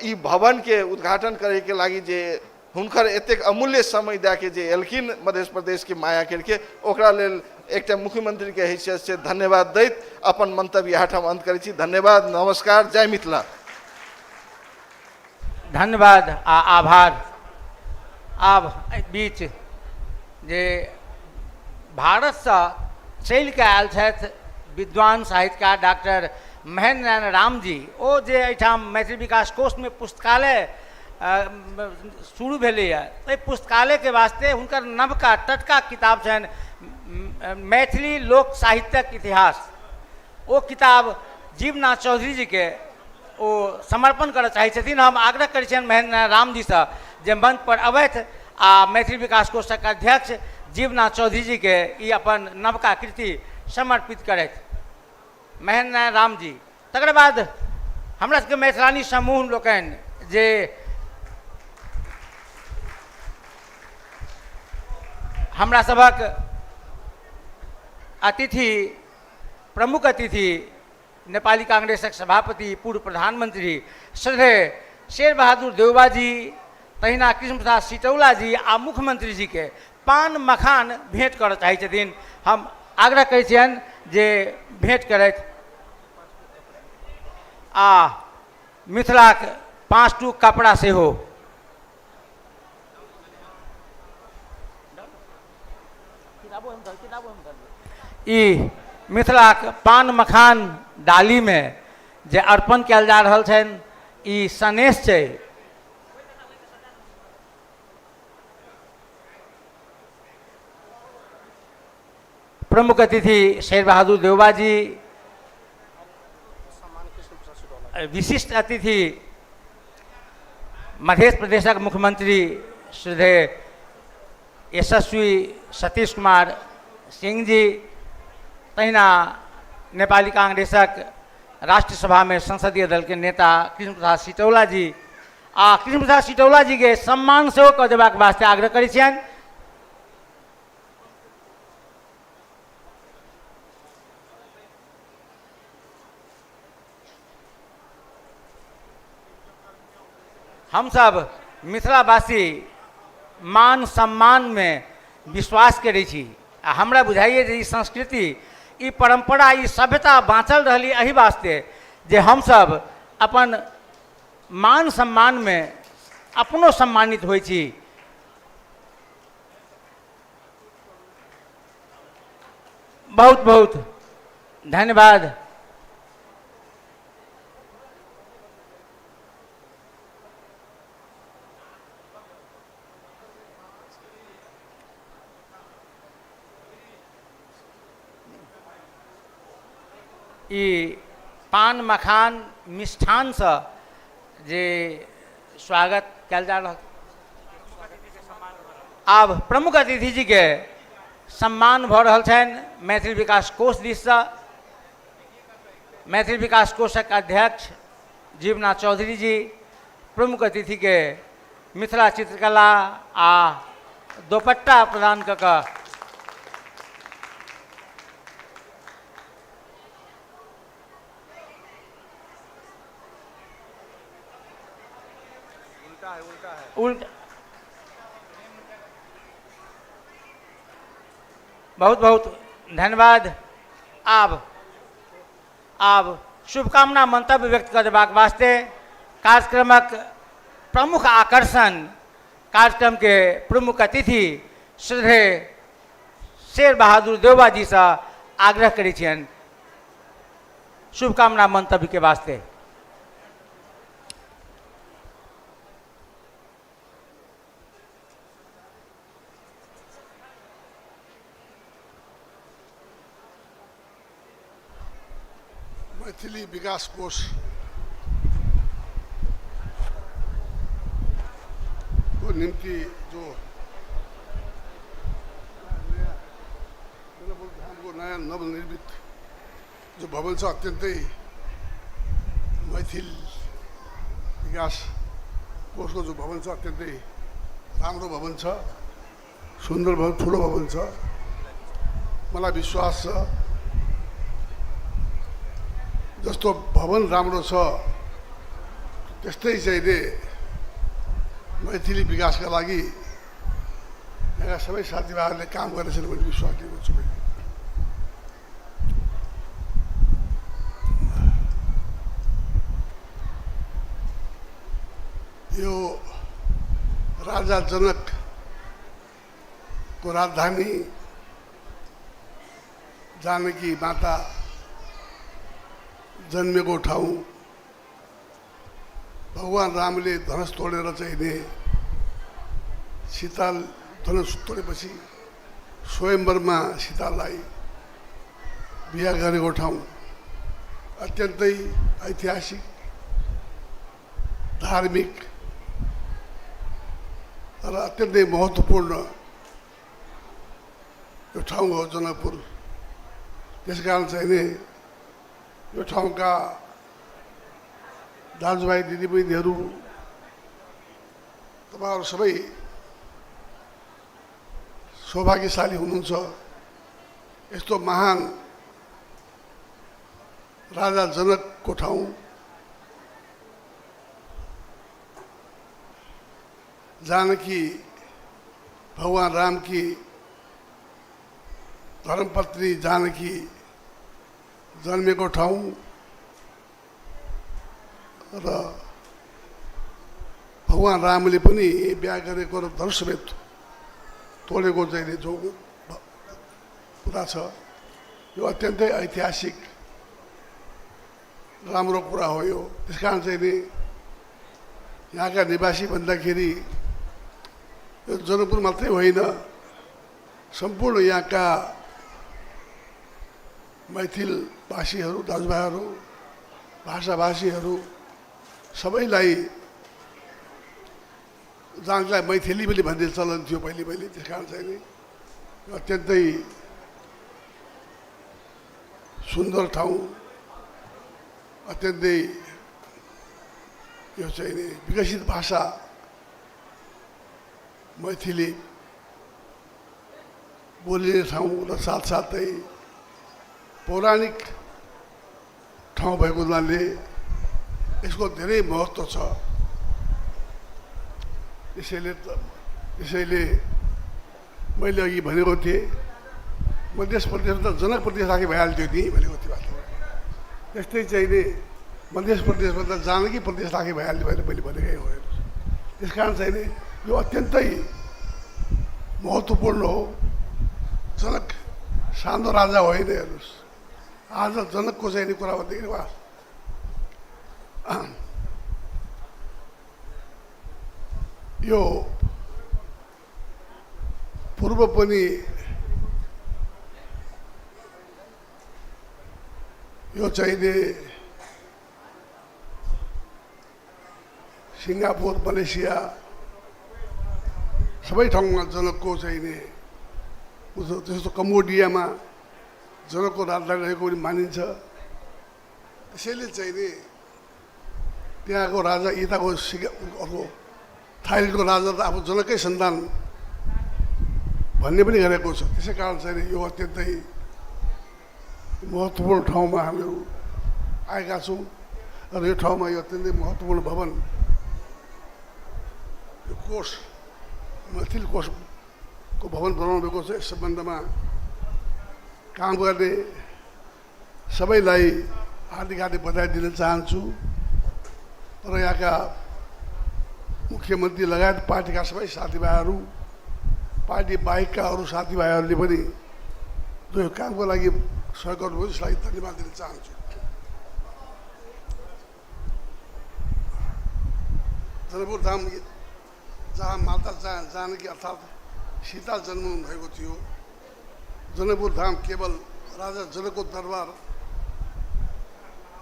ई भवनके उद्घाटन करैके लागि जे हुनकर एतेक अमूल्य समय दए के जे एलखिन मध्य प्रदेशके माया करिके, ओकरा लेल एकटा मुख्यमंत्रीके हैसियत से धन्यवाद दैत अपन मंतव्य इएह ठाम अंत करै छी। धन्यवाद, नमस्कार, जय मिथिला। धन्यवाद आ आभार। आब एहि बीच जे भारतसँ चलि कऽ आयल छथि विद्वान साहित्यकार डॉक्टर महेंद्र नारायण राम जी, ओ जे एहिठाम मैथिली विकास कोषमे पुस्तकालय शुरू भेलैए, एहि पुस्तकालयके वास्ते हुनकर नवका टटका किताब छनि मैथिली लोक साहित्यक इतिहास। ओ किताब जीवनाथ चौधरी जीके ओ समर्पण करऽ चाहै छथिन। हम आग्रह करै छियनि महेंद्र नारायण राम जीसँ जे मंच पर अबथि आ मैथिली विकास कोषक अध्यक्ष जीवनाथ चौधरी जीके ई अपन नवका कृति समर्पित करथि महेंद्र नारायण राम जी। तकर बाद हमरा सबके मैथिलानी समूह लोकनि जे हमरा सभक अतिथि प्रमुख अतिथि नेपाली कांग्रेसक सभापति पूर्व प्रधानमंत्री श्रद्धेय शेर बहादुर देउबा जी, तहिना कृष्ण प्रसाद सिटौला जी आ मुख्यमंत्री जी के पान मखान भेंट करऽ चाहै छथिन। हम आग्रह करै छियनि जे भेंट करथि आ मिथिलाक 5 टूक कपड़ा सेहो। ई मिथिलाक पान मखान डालीमे जे अर्पण कयल जा रहल छनि ई सनेश छै। प्रमुख अतिथि शेर बहादुर देउबा जी, विशिष्ट अतिथि मध्य प्रदेशक मुख्यमंत्री श्रद्धेय यशस्वी सतीश कुमार सिंह जी, तहिना नेपाली कांग्रेसक राष्ट्र सभामे संसदीय दलके नेता कृष्ण प्रसाद सिटौला जी आ कृष्ण प्रसाद सिटौला जीके सम्मान सेहो कऽ देबाक वास्ते आग्रह करै छियनि। हमसब मिथिलावासी मान सम्मानमे विश्वास करै छी आ हमरा बुझाइए जे ई संस्कृति, ई परम्परा, ई सभ्यता बाँचल रहली एहि वास्ते जे हमसब अपन मान सम्मानमे अपनो सम्मानित होइ छी। बहुत बहुत धन्यवाद। ई पान मखान मिष्ठानसँ जे स्वागत कयल जा रहल। आब प्रमुख अतिथि जीके सम्मान भऽ रहल छनि मैथिली विकास कोष दिससँ। मैथिली विकास कोषक अध्यक्ष जीवनाथ चौधरी जी प्रमुख अतिथिके मिथिला चित्रकला आ दोपट्टा प्रदान कऽ कऽ उल्टा बहुत बहुत धन्यवाद। आब आब शुभकामना मंतव्य व्यक्त कऽ देबाक वास्ते कार्यक्रमक प्रमुख आकर्षण, कार्यक्रम के प्रमुख अतिथि श्रद्धेय शेर बहादुर देउबा जी से आग्रह करै छियनि शुभकामना मंतव्य के वास्ते। मैथिली विकास कोष को निम्ति जो जनकपुर नयाँ नवनिर्मित जो भवन छ अत्यन्तै मैथिल विकास कोषको जो भवन छ अत्यन्तै राम्रो भवन छ, सुन्दर भवन, ठुलो भवन छ। मलाई विश्वास छ जस्तो भवन राम्रो छ त्यस्तै चाहिँ मैथिली विकासका लागि यहाँका सबै साथीभाइहरूले काम गर्नेछन् भन्ने विश्वास लिएको छु मैले। यो राजा जनकको राजधानी जानकी माता जन्मेको ठाउँ, भगवान रामले धनुष तोडेर चाहिँ नि सीता धनुष तोडेपछि स्वयंवरमा सीतालाई बिहा गरेको ठाउँ अत्यन्तै ऐतिहासिक, धार्मिक र अत्यन्तै महत्त्वपूर्ण यो ठाउँ हो जनकपुर। त्यस कारण चाहिँ नि यो ठाउँका दाजुभाइ दिदीबहिनीहरू तपाईँहरू सबै सौभाग्यशाली हुनुहुन्छ। यस्तो महान राजा जनकको ठाउँ जानकी भगवान राम की धर्मपत्नी जानकी जन्मेको ठाउँ र भगवान रामले पनि बिहा गरेको र धनुष समेत तोडेको चाहिँ जो कुरा छ यो अत्यन्तै ऐतिहासिक राम्रो कुरा हो यो। त्यस कारण चाहिँ नि यहाँका निवासी भन्दाखेरि यो जनकपुर मात्रै होइन, सम्पूर्ण यहाँका मैथिलवासीहरू दाजुभाइहरू भाषाभाषीहरू सबैलाई जानकीलाई मैथिली पनि भन्ने चलन थियो पहिले पहिले। त्यस कारण चाहिँ नि अत्यन्तै सुन्दर ठाउँ, अत्यन्तै यो चाहिँ नि विकसित भाषा मैथिली बोलिने ठाउँ र साथसाथै पौराणिक ठाउँ भएको हुनाले यसको धेरै महत्त्व छ। त्यसैले मैले अघि भनेको थिएँ, मध्य प्रदेशमा त जनक प्रदेश राखे भइहाल्थ्यो नि भनेको थिएँ वास्तवमा। त्यस्तै चाहिँ नि मध्य प्रदेशमा त जानकी प्रदेश राखे भइहाल्थ्यो भनेर मैले भनेकै हो। हेर्नुहोस्, त्यस कारण चाहिँ नि यो अत्यन्तै महत्त्वपूर्ण हो। जनक सानो राजा होइन। हेर्नुहोस्, आज जनकको चाहिँ नि कुरा भन्दाखेरि वा यो पूर्व पनि यो चाहिँ नि सिङ्गापुर, मलेसिया सबै ठाउँमा जनकको चाहिँ नि त्यस्तो कम्बोडियामा जनकको राजधानी रहेको पनि मानिन्छ। त्यसैले चाहिँ नि त्यहाँको राजा यताको अर्को थाइल्यान्डको राजा त अब जनकै सन्तान भन्ने पनि गरेको छ। त्यसै कारण चाहिँ यो अत्यन्तै महत्त्वपूर्ण ठाउँमा हामीहरू आएका छौँ र यो ठाउँमा यो अत्यन्तै महत्त्वपूर्ण भवन, यो कोष, मैथिली कोषको भवन बनाउनु भएको छ। यस सम्बन्धमा काम गर्ने सबैलाई हार्दिक हार्दिक बधाई दिन चाहन्छु र यहाँका मुख्यमन्त्री लगायत पार्टीका सबै साथीभाइहरू, पार्टी बाहेकका अरू साथीभाइहरूले पनि जो यो कामको लागि सहयोग गर्नुभयो त्यसलाई धन्यवाद दिन चाहन्छु। जनकपुर धाम जहाँ माता जानकी अर्थात् सीता जन्म भएको थियो, जनकपुर धाम केवल राजा जनकको दरबार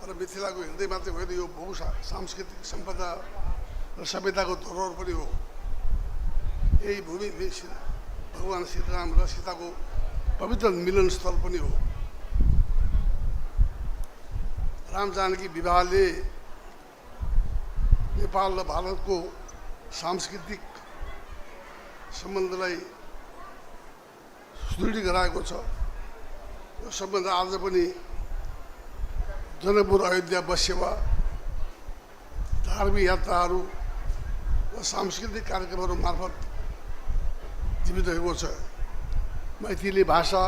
र मिथिलाको हृदय मात्रै होइन, यो बहु सांस्कृतिक सम्पदा र सभ्यताको धरोहर पनि हो। यही भूमि भगवान् श्रीराम र सीताको पवित्र मिलन स्थल पनि हो। राम जानकी विवाहले नेपाल र भारतको सांस्कृतिक सम्बन्धलाई सुदृढ गराएको छ। यो सम्बन्ध आज पनि जनकपुर अयोध्या बस सेवा, धार्मिक यात्राहरू र सांस्कृतिक कार्यक्रमहरू मार्फत जीवित रहेको छ। मैथिली भाषा,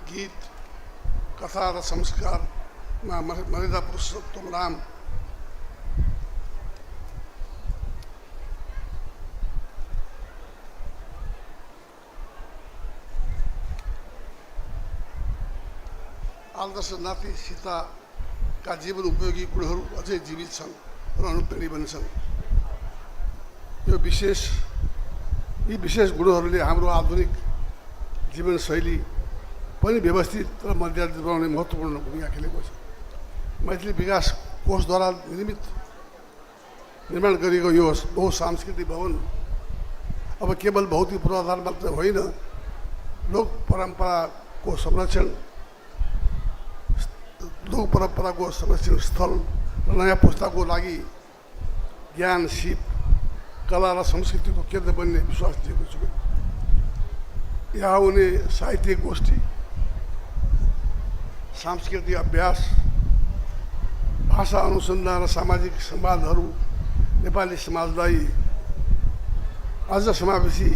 गीत, कथा र संस्कारमा मर्यादा पुरुषोत्तम राम आदर्श नाति सीताका जीवन उपयोगी गुणहरू अझै जीवित छन् र अनुप्रेरित बन्छन्। यो विशेष यी विशेष गुणहरूले हाम्रो आधुनिक जीवनशैली पनि व्यवस्थित र मर्यादित बनाउने महत्त्वपूर्ण भूमिका खेलेको छ। मैथिली विकास कोषद्वारा निर्माण गरिएको यो बहुसांस्कृतिक भवन अब केवल भौतिक पूर्वाधार मात्र होइन, लोक परम्पराको संरक्षण, लोक परम्पराको संरक्षण स्थल र नयाँ पुस्ताको लागि ज्ञान, सिप, कला र संस्कृतिको केन्द्र बन्ने विश्वास दिएको छु। यहाँ आउने साहित्यिक गोष्ठी, सांस्कृतिक अभ्यास, भाषा अनुसन्धान र सामाजिक संवादहरू नेपाली समाजलाई अझ समावेशी,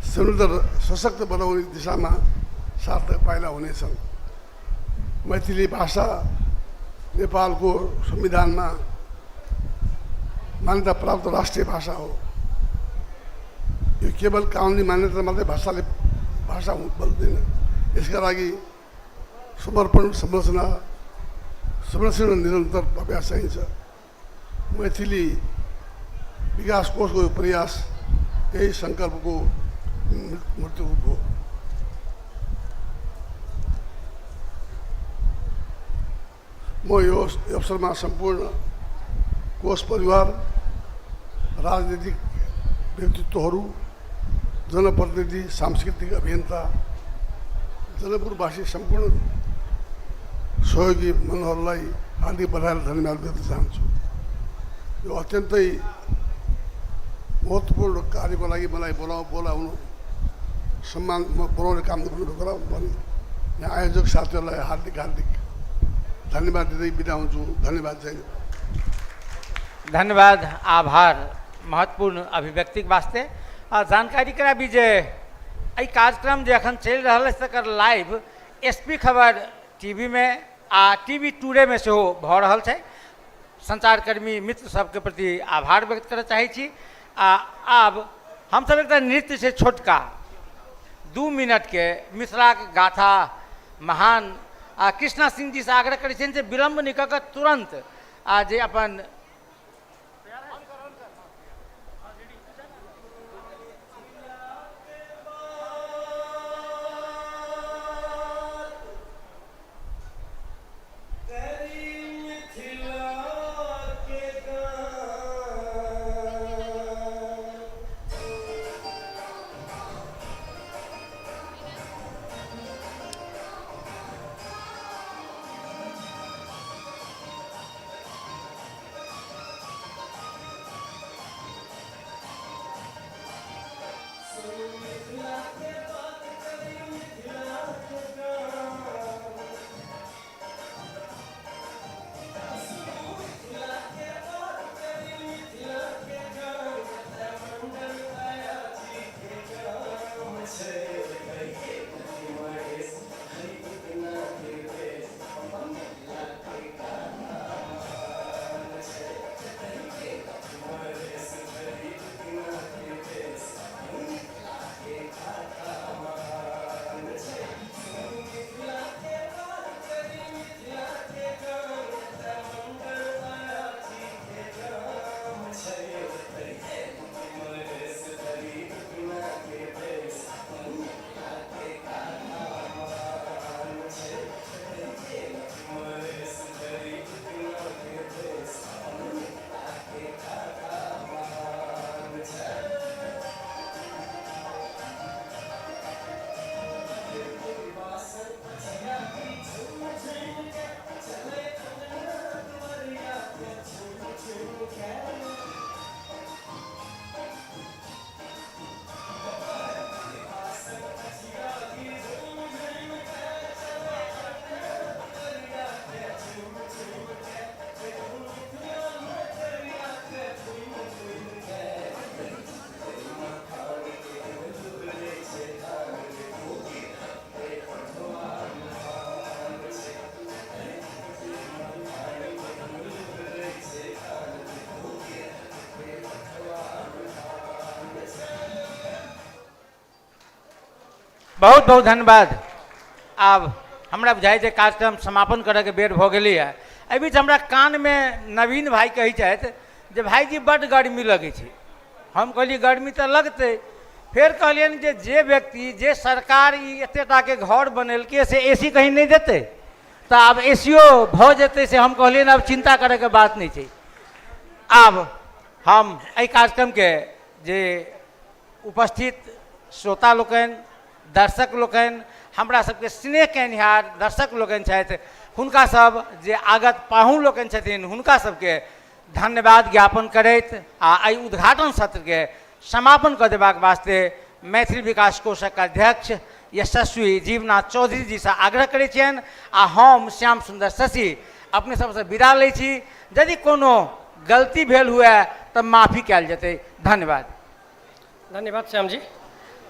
समृद्ध र सशक्त बनाउने दिशामा सार्थक पाइला हुनेछन्। मैथिली भाषा नेपालको संविधानमा मान्यता प्राप्त राष्ट्रिय भाषा हो। यो केवल कानुनी मान्यता मात्रै भाषा बन्दैन। यसका लागि समर्पण, संरचना, संरक्षण र निरन्तर अभ्यास चाहिन्छ। मैथिली विकास कोषको यो प्रयास यही सङ्कल्पको मूर्त रूप हो। म यो अवसरमा सम्पूर्ण कोष परिवार, राजनीतिक व्यक्तित्वहरू, जनप्रतिनिधि, सांस्कृतिक अभियन्ता, जनकपुरवासी सम्पूर्ण सहयोगी मनहरूलाई हार्दिक बधाई र धन्यवाद दिन चाहन्छु। यो अत्यन्तै महत्त्वपूर्ण कार्यको लागि मलाई बोलाउनु सम्मान बोलाउने काम गर्नुभएको र भने यहाँ आयोजक साथीहरूलाई हार्दिक हार्दिक धन्यवाद दिँदै बिदा हुन्छु। धन्यवाद। जय। धन्यवाद, आभार महत्वपूर्ण अभिव्यक्तिके वास्ते। आ जानकारी कराबी जे एहि कार्यक्रम जे अखन चलि रहल अछि तकर लाइव एसपी खबर टीवीमे आ टीवी टूडेमे सेहो भऽ रहल छै। संचारकर्मी मित्र सबके प्रति आभार व्यक्त करऽ चाहै छी। आ आब हमसब एकटा नृत्य छै छोटका 2 मिनटके मिथिलाक गाथा महान आ कृष्णा सिंह जीसँ आग्रह करै छियनि जे विलम्ब नहि कऽ कऽ तुरन्त आ जे अपन बहुत बहुत धन्यवाद। आब हमरा बुझाइ जे कार्यक्रम समापन करैके बेर भऽ गेलैए। एहि बीच हमरा कानमे नवीन भाइ कहै छथि जे भाइजी बड्ड गर्मी लगै छै। हम कहलियै गर्मी तऽ लगतै। फेर कहलियनि जे जे व्यक्ति जे सरकार ई एते टाके घर बनेलकै से ए सी कहीं नहि देतै, तऽ आब ए सी ओ भऽ जेतै से हम कहलियनि आब चिन्ता करैके बात नहि छै। आब हम एहि कार्यक्रमके जे उपस्थित श्रोता लोकनि, दर्शक लोकनि, हमरा सबके स्नेह कयनिहार दर्शक लोकनि छथि, हुनका सब जे आगत पाहुन लोकनि छथिन हुनका सबके धन्यवाद ज्ञापन करैत आ एहि उद्घाटन सत्रके समापन कऽ देबाक वास्ते मैथिली विकास कोषक अध्यक्ष यशस्वी जीवनाथ चौधरी जीसँ आग्रह करै छियनि। आ हम श्याम सुन्दर शशि अपने सबसँ विदा लै छी। यदि कोनो गलती भेल हुए तऽ माफी कयल जेतै। धन्यवाद। धन्यवाद श्याम जी।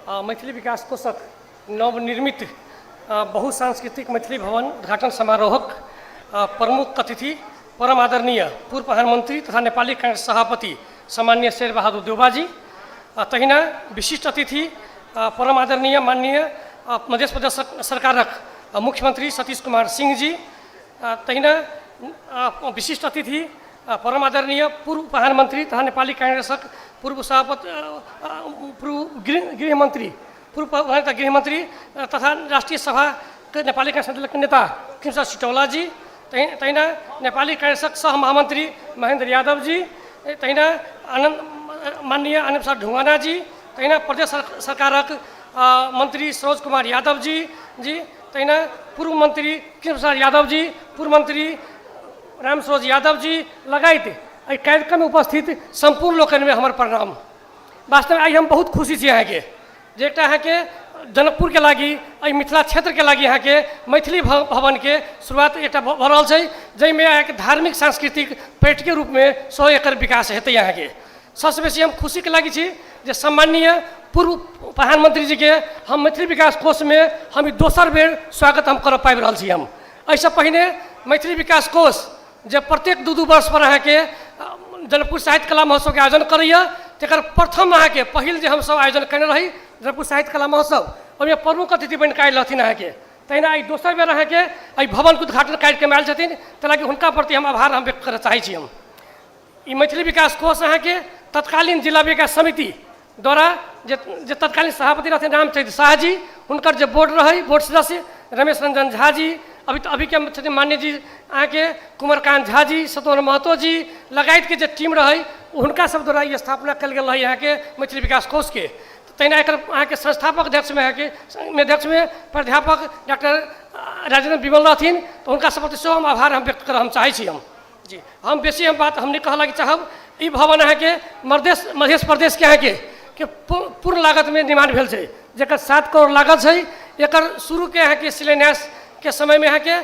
मैथिली विकास कोषक नवनिर्मित बहुसांस्कृतिक मैथिली भवन उद्घाटन समारोहक प्रमुख अतिथि परम आदरणीय पूर्व प्रधानमन्त्री तथा नेपाली काङ्ग्रेस सभापति सम्माननीय शेरबहादुर देउवाजी, तहिना विशिष्ट अतिथि परम आदरणीय माननीय मध्य प्रदेश सरकारक मुख्यमन्त्री सतीश कुमार सिंह जी, तहिना विशिष्ट अतिथि परम आदरणीय पूर्व प्रधानमन्त्री तथा नेपाली काङ्ग्रेसक पूर्व सभापति पूर्व गृहमन्त्री पूर्व गृहमन्त्री तथा राष्ट्रिय सभाके नेपाली काङ्ग्रेस दलके नेता कृष्ण सिटौलाजी, तहिना नेपाली कांग्रेसक सह महामन्त्री महेन्द्र यादव जी, तहिना आनन्द माननीय आनन्द प्रसाद ढुङ्गाना जी, तहिना प्रदेश सरकारक मन्त्री सरोज कुमार यादव जी जी, तहिना पूर्व मन्त्री कृष्ण प्रसाद यादव जी, पूर्व मन्त्री रामसरोज यादव जी लगायत एहि कार्यक्रममे उपस्थित सम्पूर्ण लोकनिमे हमर प्रणाम। वास्तवमे आइ हम बहुत खुशी छी अहाँके जे एकटा अहाँके जनकपुरके लागि, एहि मिथिला क्षेत्रके लागि अहाँके मैथिली भवनके शुरुआत एकटा भऽ रहल छै, जाहिमे अहाँके धार्मिक सांस्कृतिक पर्यटकीय रूपमे सेहो एकर विकास हेतै। अहाँके सबसँ बेसी हम खुशीके लागि छी जे सम्माननीय पूर्व प्रधानमन्त्रीजीके हम मैथिली विकास कोषमे हम ई दोसर बेर स्वागत हम करऽ पाबि रहल छी। हम एहिसँ पहिने मैथिली विकास कोष जे प्रत्येक 2-2 वर्षपर अहाँके जनकपुर साहित्य कला महोत्सवके आयोजन करैए, तकर प्रथम अहाँके पहिल जे हमसब आयोजन कयने रही जनकपुर साहित्य कला महोत्सव, ओहिमे प्रमुख अतिथि बनिकऽ आयल रहथिन अहाँके। तहिना एहि दोसर बेर अहाँके एहि भवनके उद्घाटन कार्यक्रममे आयल छथिन, ताहि लागि हुनका प्रति हम आभार हम व्यक्त करऽ चाहै छी। हम ई मैथिली विकास कोष अहाँके तत्कालीन जिला विकास समिति द्वारा जे जे तत्कालीन सभापति रहथिन रामचरित शाह जी, हुनकर जे बोर्ड रहै, बोर्ड सदस्य रमेश रंजन झा जी, अभी तऽ अभीके छथिन मान्य जी अहाँके कुमरकान्त झा जी, सतोहर महतो जी लगायतके जे टीम रहै, हुनका सब द्वारा ई स्थापना कयल गेल रहै अहाँके मैथिली विकास कोषके। तहिना एकर अहाँके संस्थापक अध्यक्षमे अहाँके अध्यक्षमे प्राध्यापक डॉक्टर राजेन्द्र विमल रहथिन, तऽ हुनका सब प्रति सेहो हम आभार हम व्यक्त करऽ हम चाहै छी। हम जी हम बेसी हम बात हम नहि कहऽ लागि चाहब। ई भवन अहाँके मध्य प्रदेशके अहाँके के पूर्ण लागतमे निर्माण भेल छै, जकर 7 करोड़ लागत छै। एकर शुरूके अहाँके शिलान्यासके समयमे अहाँके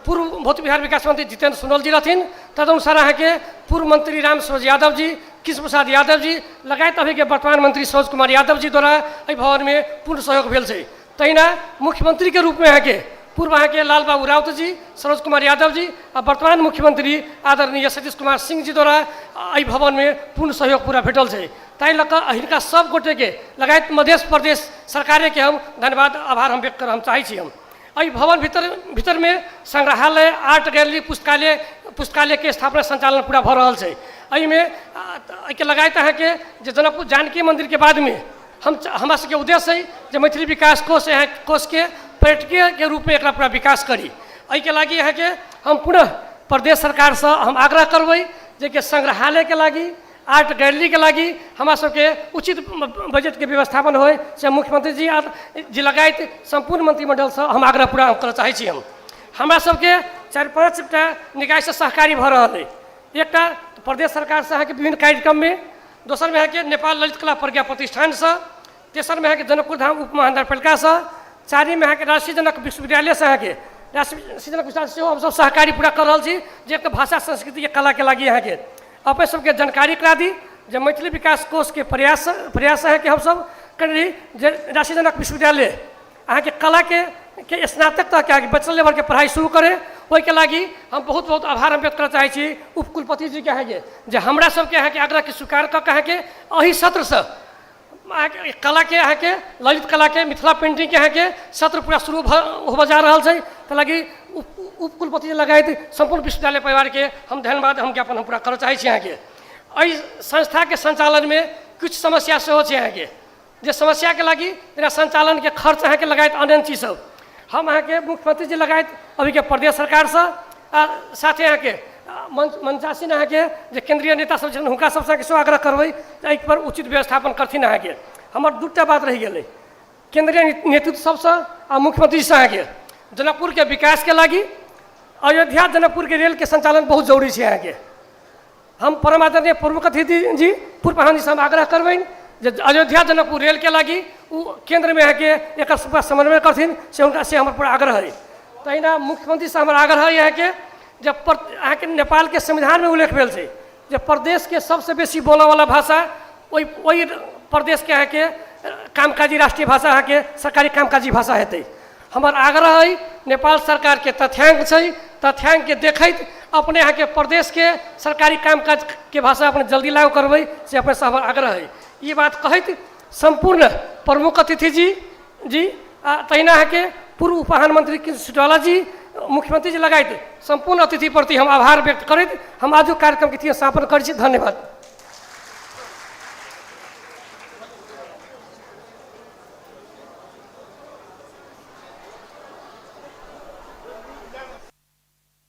पूर्व भौतिक बिहार विकास मंत्री जितेंद्र सोनल जी रहथिन, तदनुसार अहाँके पूर्व मंत्री राम सरोज यादव जी, कृष्ण प्रसाद यादव जी लगायत अभीके वर्तमान मंत्री सरोज कुमार यादव जी द्वारा एहि भवनमे पूर्ण सहयोग भेल छै। तहिना मुख्यमंत्रीके रूपमे अहाँके पूर्व अहाँके लाल बाबू राउत जी, सरोज कुमार यादव जी आ वर्तमान मुख्यमंत्री आदरणीय सतीश कुमार सिंह जी द्वारा एहि भवनमे पूर्ण सहयोग पूरा भेटल छै। ताहि लऽ कऽ हिनका सब गोटेके लगायत मध्य प्रदेश सरकारेके हम धन्यवाद आभार हम व्यक्त करऽ हम चाहै छी। हम एहि भवन भीतरमे सङ्ग्रहालय, आर्ट गैलरी, पुस्तकालयके स्थापना सञ्चालन पूरा भऽ रहल छै। एहिमे एहिके लगायत अहाँके जे जनकपुर जानकी मन्दिरके बादमे हम हमरा सबके उद्देश्य है जे मैथिली विकास कोष यहाँ कोषके पर्यटकीयके रूपमे एकरा पूरा विकास करी। एहिके लागि अहाँके हम पुनः प्रदेश सरकारसँ हम आग्रह करबै जे कि सङ्ग्रहालयके लागि, आर्ट गैलरीके लागि हमरा सबके उचित बजटके व्यवस्थापन होइ, से मुख्यमंत्री जी आ जी लगायत सम्पूर्ण मन्त्रिमण्डलसँ हम आग्रह पूरा करऽ चाहै छी। हम हमरा सबके 4-5टा निकायसँ सहकारी भऽ रहल अइ। एकटा प्रदेश सरकारसँ अहाँके विभिन्न कार्यक्रममे, दोसरमे अहाँके नेपाल ललित कला प्रज्ञा प्रतिष्ठानसँ, तेसरमे अहाँके जनकपुर धाम उप महानगरपालिकासँ, चारिममे अहाँके राष्ट्रीय जनक विश्वविद्यालयसँ अहाँके राष्ट्रीय जनक विश्वविद्यालय सेहो हमसब सहकारी पूरा कऽ रहल छी, जे एक भाषा संस्कृतिके कलाके लागि अहाँके अपने सबके जानकारी करा दी जे मैथिली विकास कोषके प्रयास अहाँके हमसब कयने रही जे राष्ट्रीय जनक विश्वविद्यालय अहाँके कलाके के स्नातक तहके अहाँके बैचलर लेवलके पढ़ाइ शुरू करै। ओहिके लागि हम बहुत बहुत आभार हम व्यक्त करऽ चाहै छी उपकुलपतिजीके अहाँके जे हमरा सबके अहाँके आग्रहके स्वीकार कऽ के अहाँके एहि सत्रसँ अहाँके कलाके अहाँके ललित कलाके मिथिला पेन्टिंगके अहाँके सत्र पूरा शुरू भऽ होबऽ जा रहल छै। ताहि लागि उपकुलपति लगायत सम्पूर्ण विश्वविद्यालय परिवारके हम धन्यवाद हम ज्ञापन हम पूरा करऽ चाहै छी। अहाँके एहि संस्थाके सञ्चालनमे किछु समस्या सेहो छै अहाँके, जे समस्याके लागि जेना सञ्चालनके खर्च अहाँके लगायत अन्य चीज सब हम अहाँके मुख्यमंत्री जी लगायत अभीके प्रदेश सरकारसँ आ साथे अहाँके मंचासीन अहाँके जे केन्द्रीय नेता सब छथिन हुनका सबसँ अहाँके सेहो आग्रह करबै जे एहिपर उचित व्यवस्थापन करथिन। अहाँके हमर 2टा बात रहि गेलै, केन्द्रीय नेतृत्व सबसँ आ मुख्यमंत्रीसँ अहाँके जनकपुरके विकासके लागि अयोध्या जनकपुरके रेलके सञ्चालन बहुत जरूरी छै। अहाँके हम परम आदरणीय प्रमुख अतिथि जी पूर्व प्रधानजी से हम आग्रह करबनि जे अयोध्या जनकपुर रेलके लागि ओ केन्द्रमे अहाँके एकर पूरा समन्वय करथिन, से हुनका से हमर पूरा आग्रह है। तहिना मुख्यमंत्री से हमर आग्रह है अहाँके जे अहाँके नेपालके संविधानमे उल्लेख भेल छै जे प्रदेशके सबसँ बेसी बोलऽवला भाषा ओहि ओहि प्रदेशके अहाँके कामकाजी राष्ट्रीय भाषा अहाँके सरकारी कामकाजी भाषा हेतै। हमर आग्रह है नेपाल सरकारके तथ्यांक छै, तथ्यांकके देखैत अपने अहाँके प्रदेशके सरकारी कामकाजके भाषा अपने जल्दी लागू करबै, से अपनेसँ हमर आग्रह है। ई बात कहैत सम्पूर्ण प्रमुख अतिथि जी जी आ तहिना अहाँके पूर्व उप प्रधानमंत्री कृष्ण सिटौला जी, मुख्यमंत्री जी लगायत सम्पूर्ण अतिथि प्रति हम आभार व्यक्त करैत हम आजुक कार्यक्रमके समापन करै छी। धन्यवाद।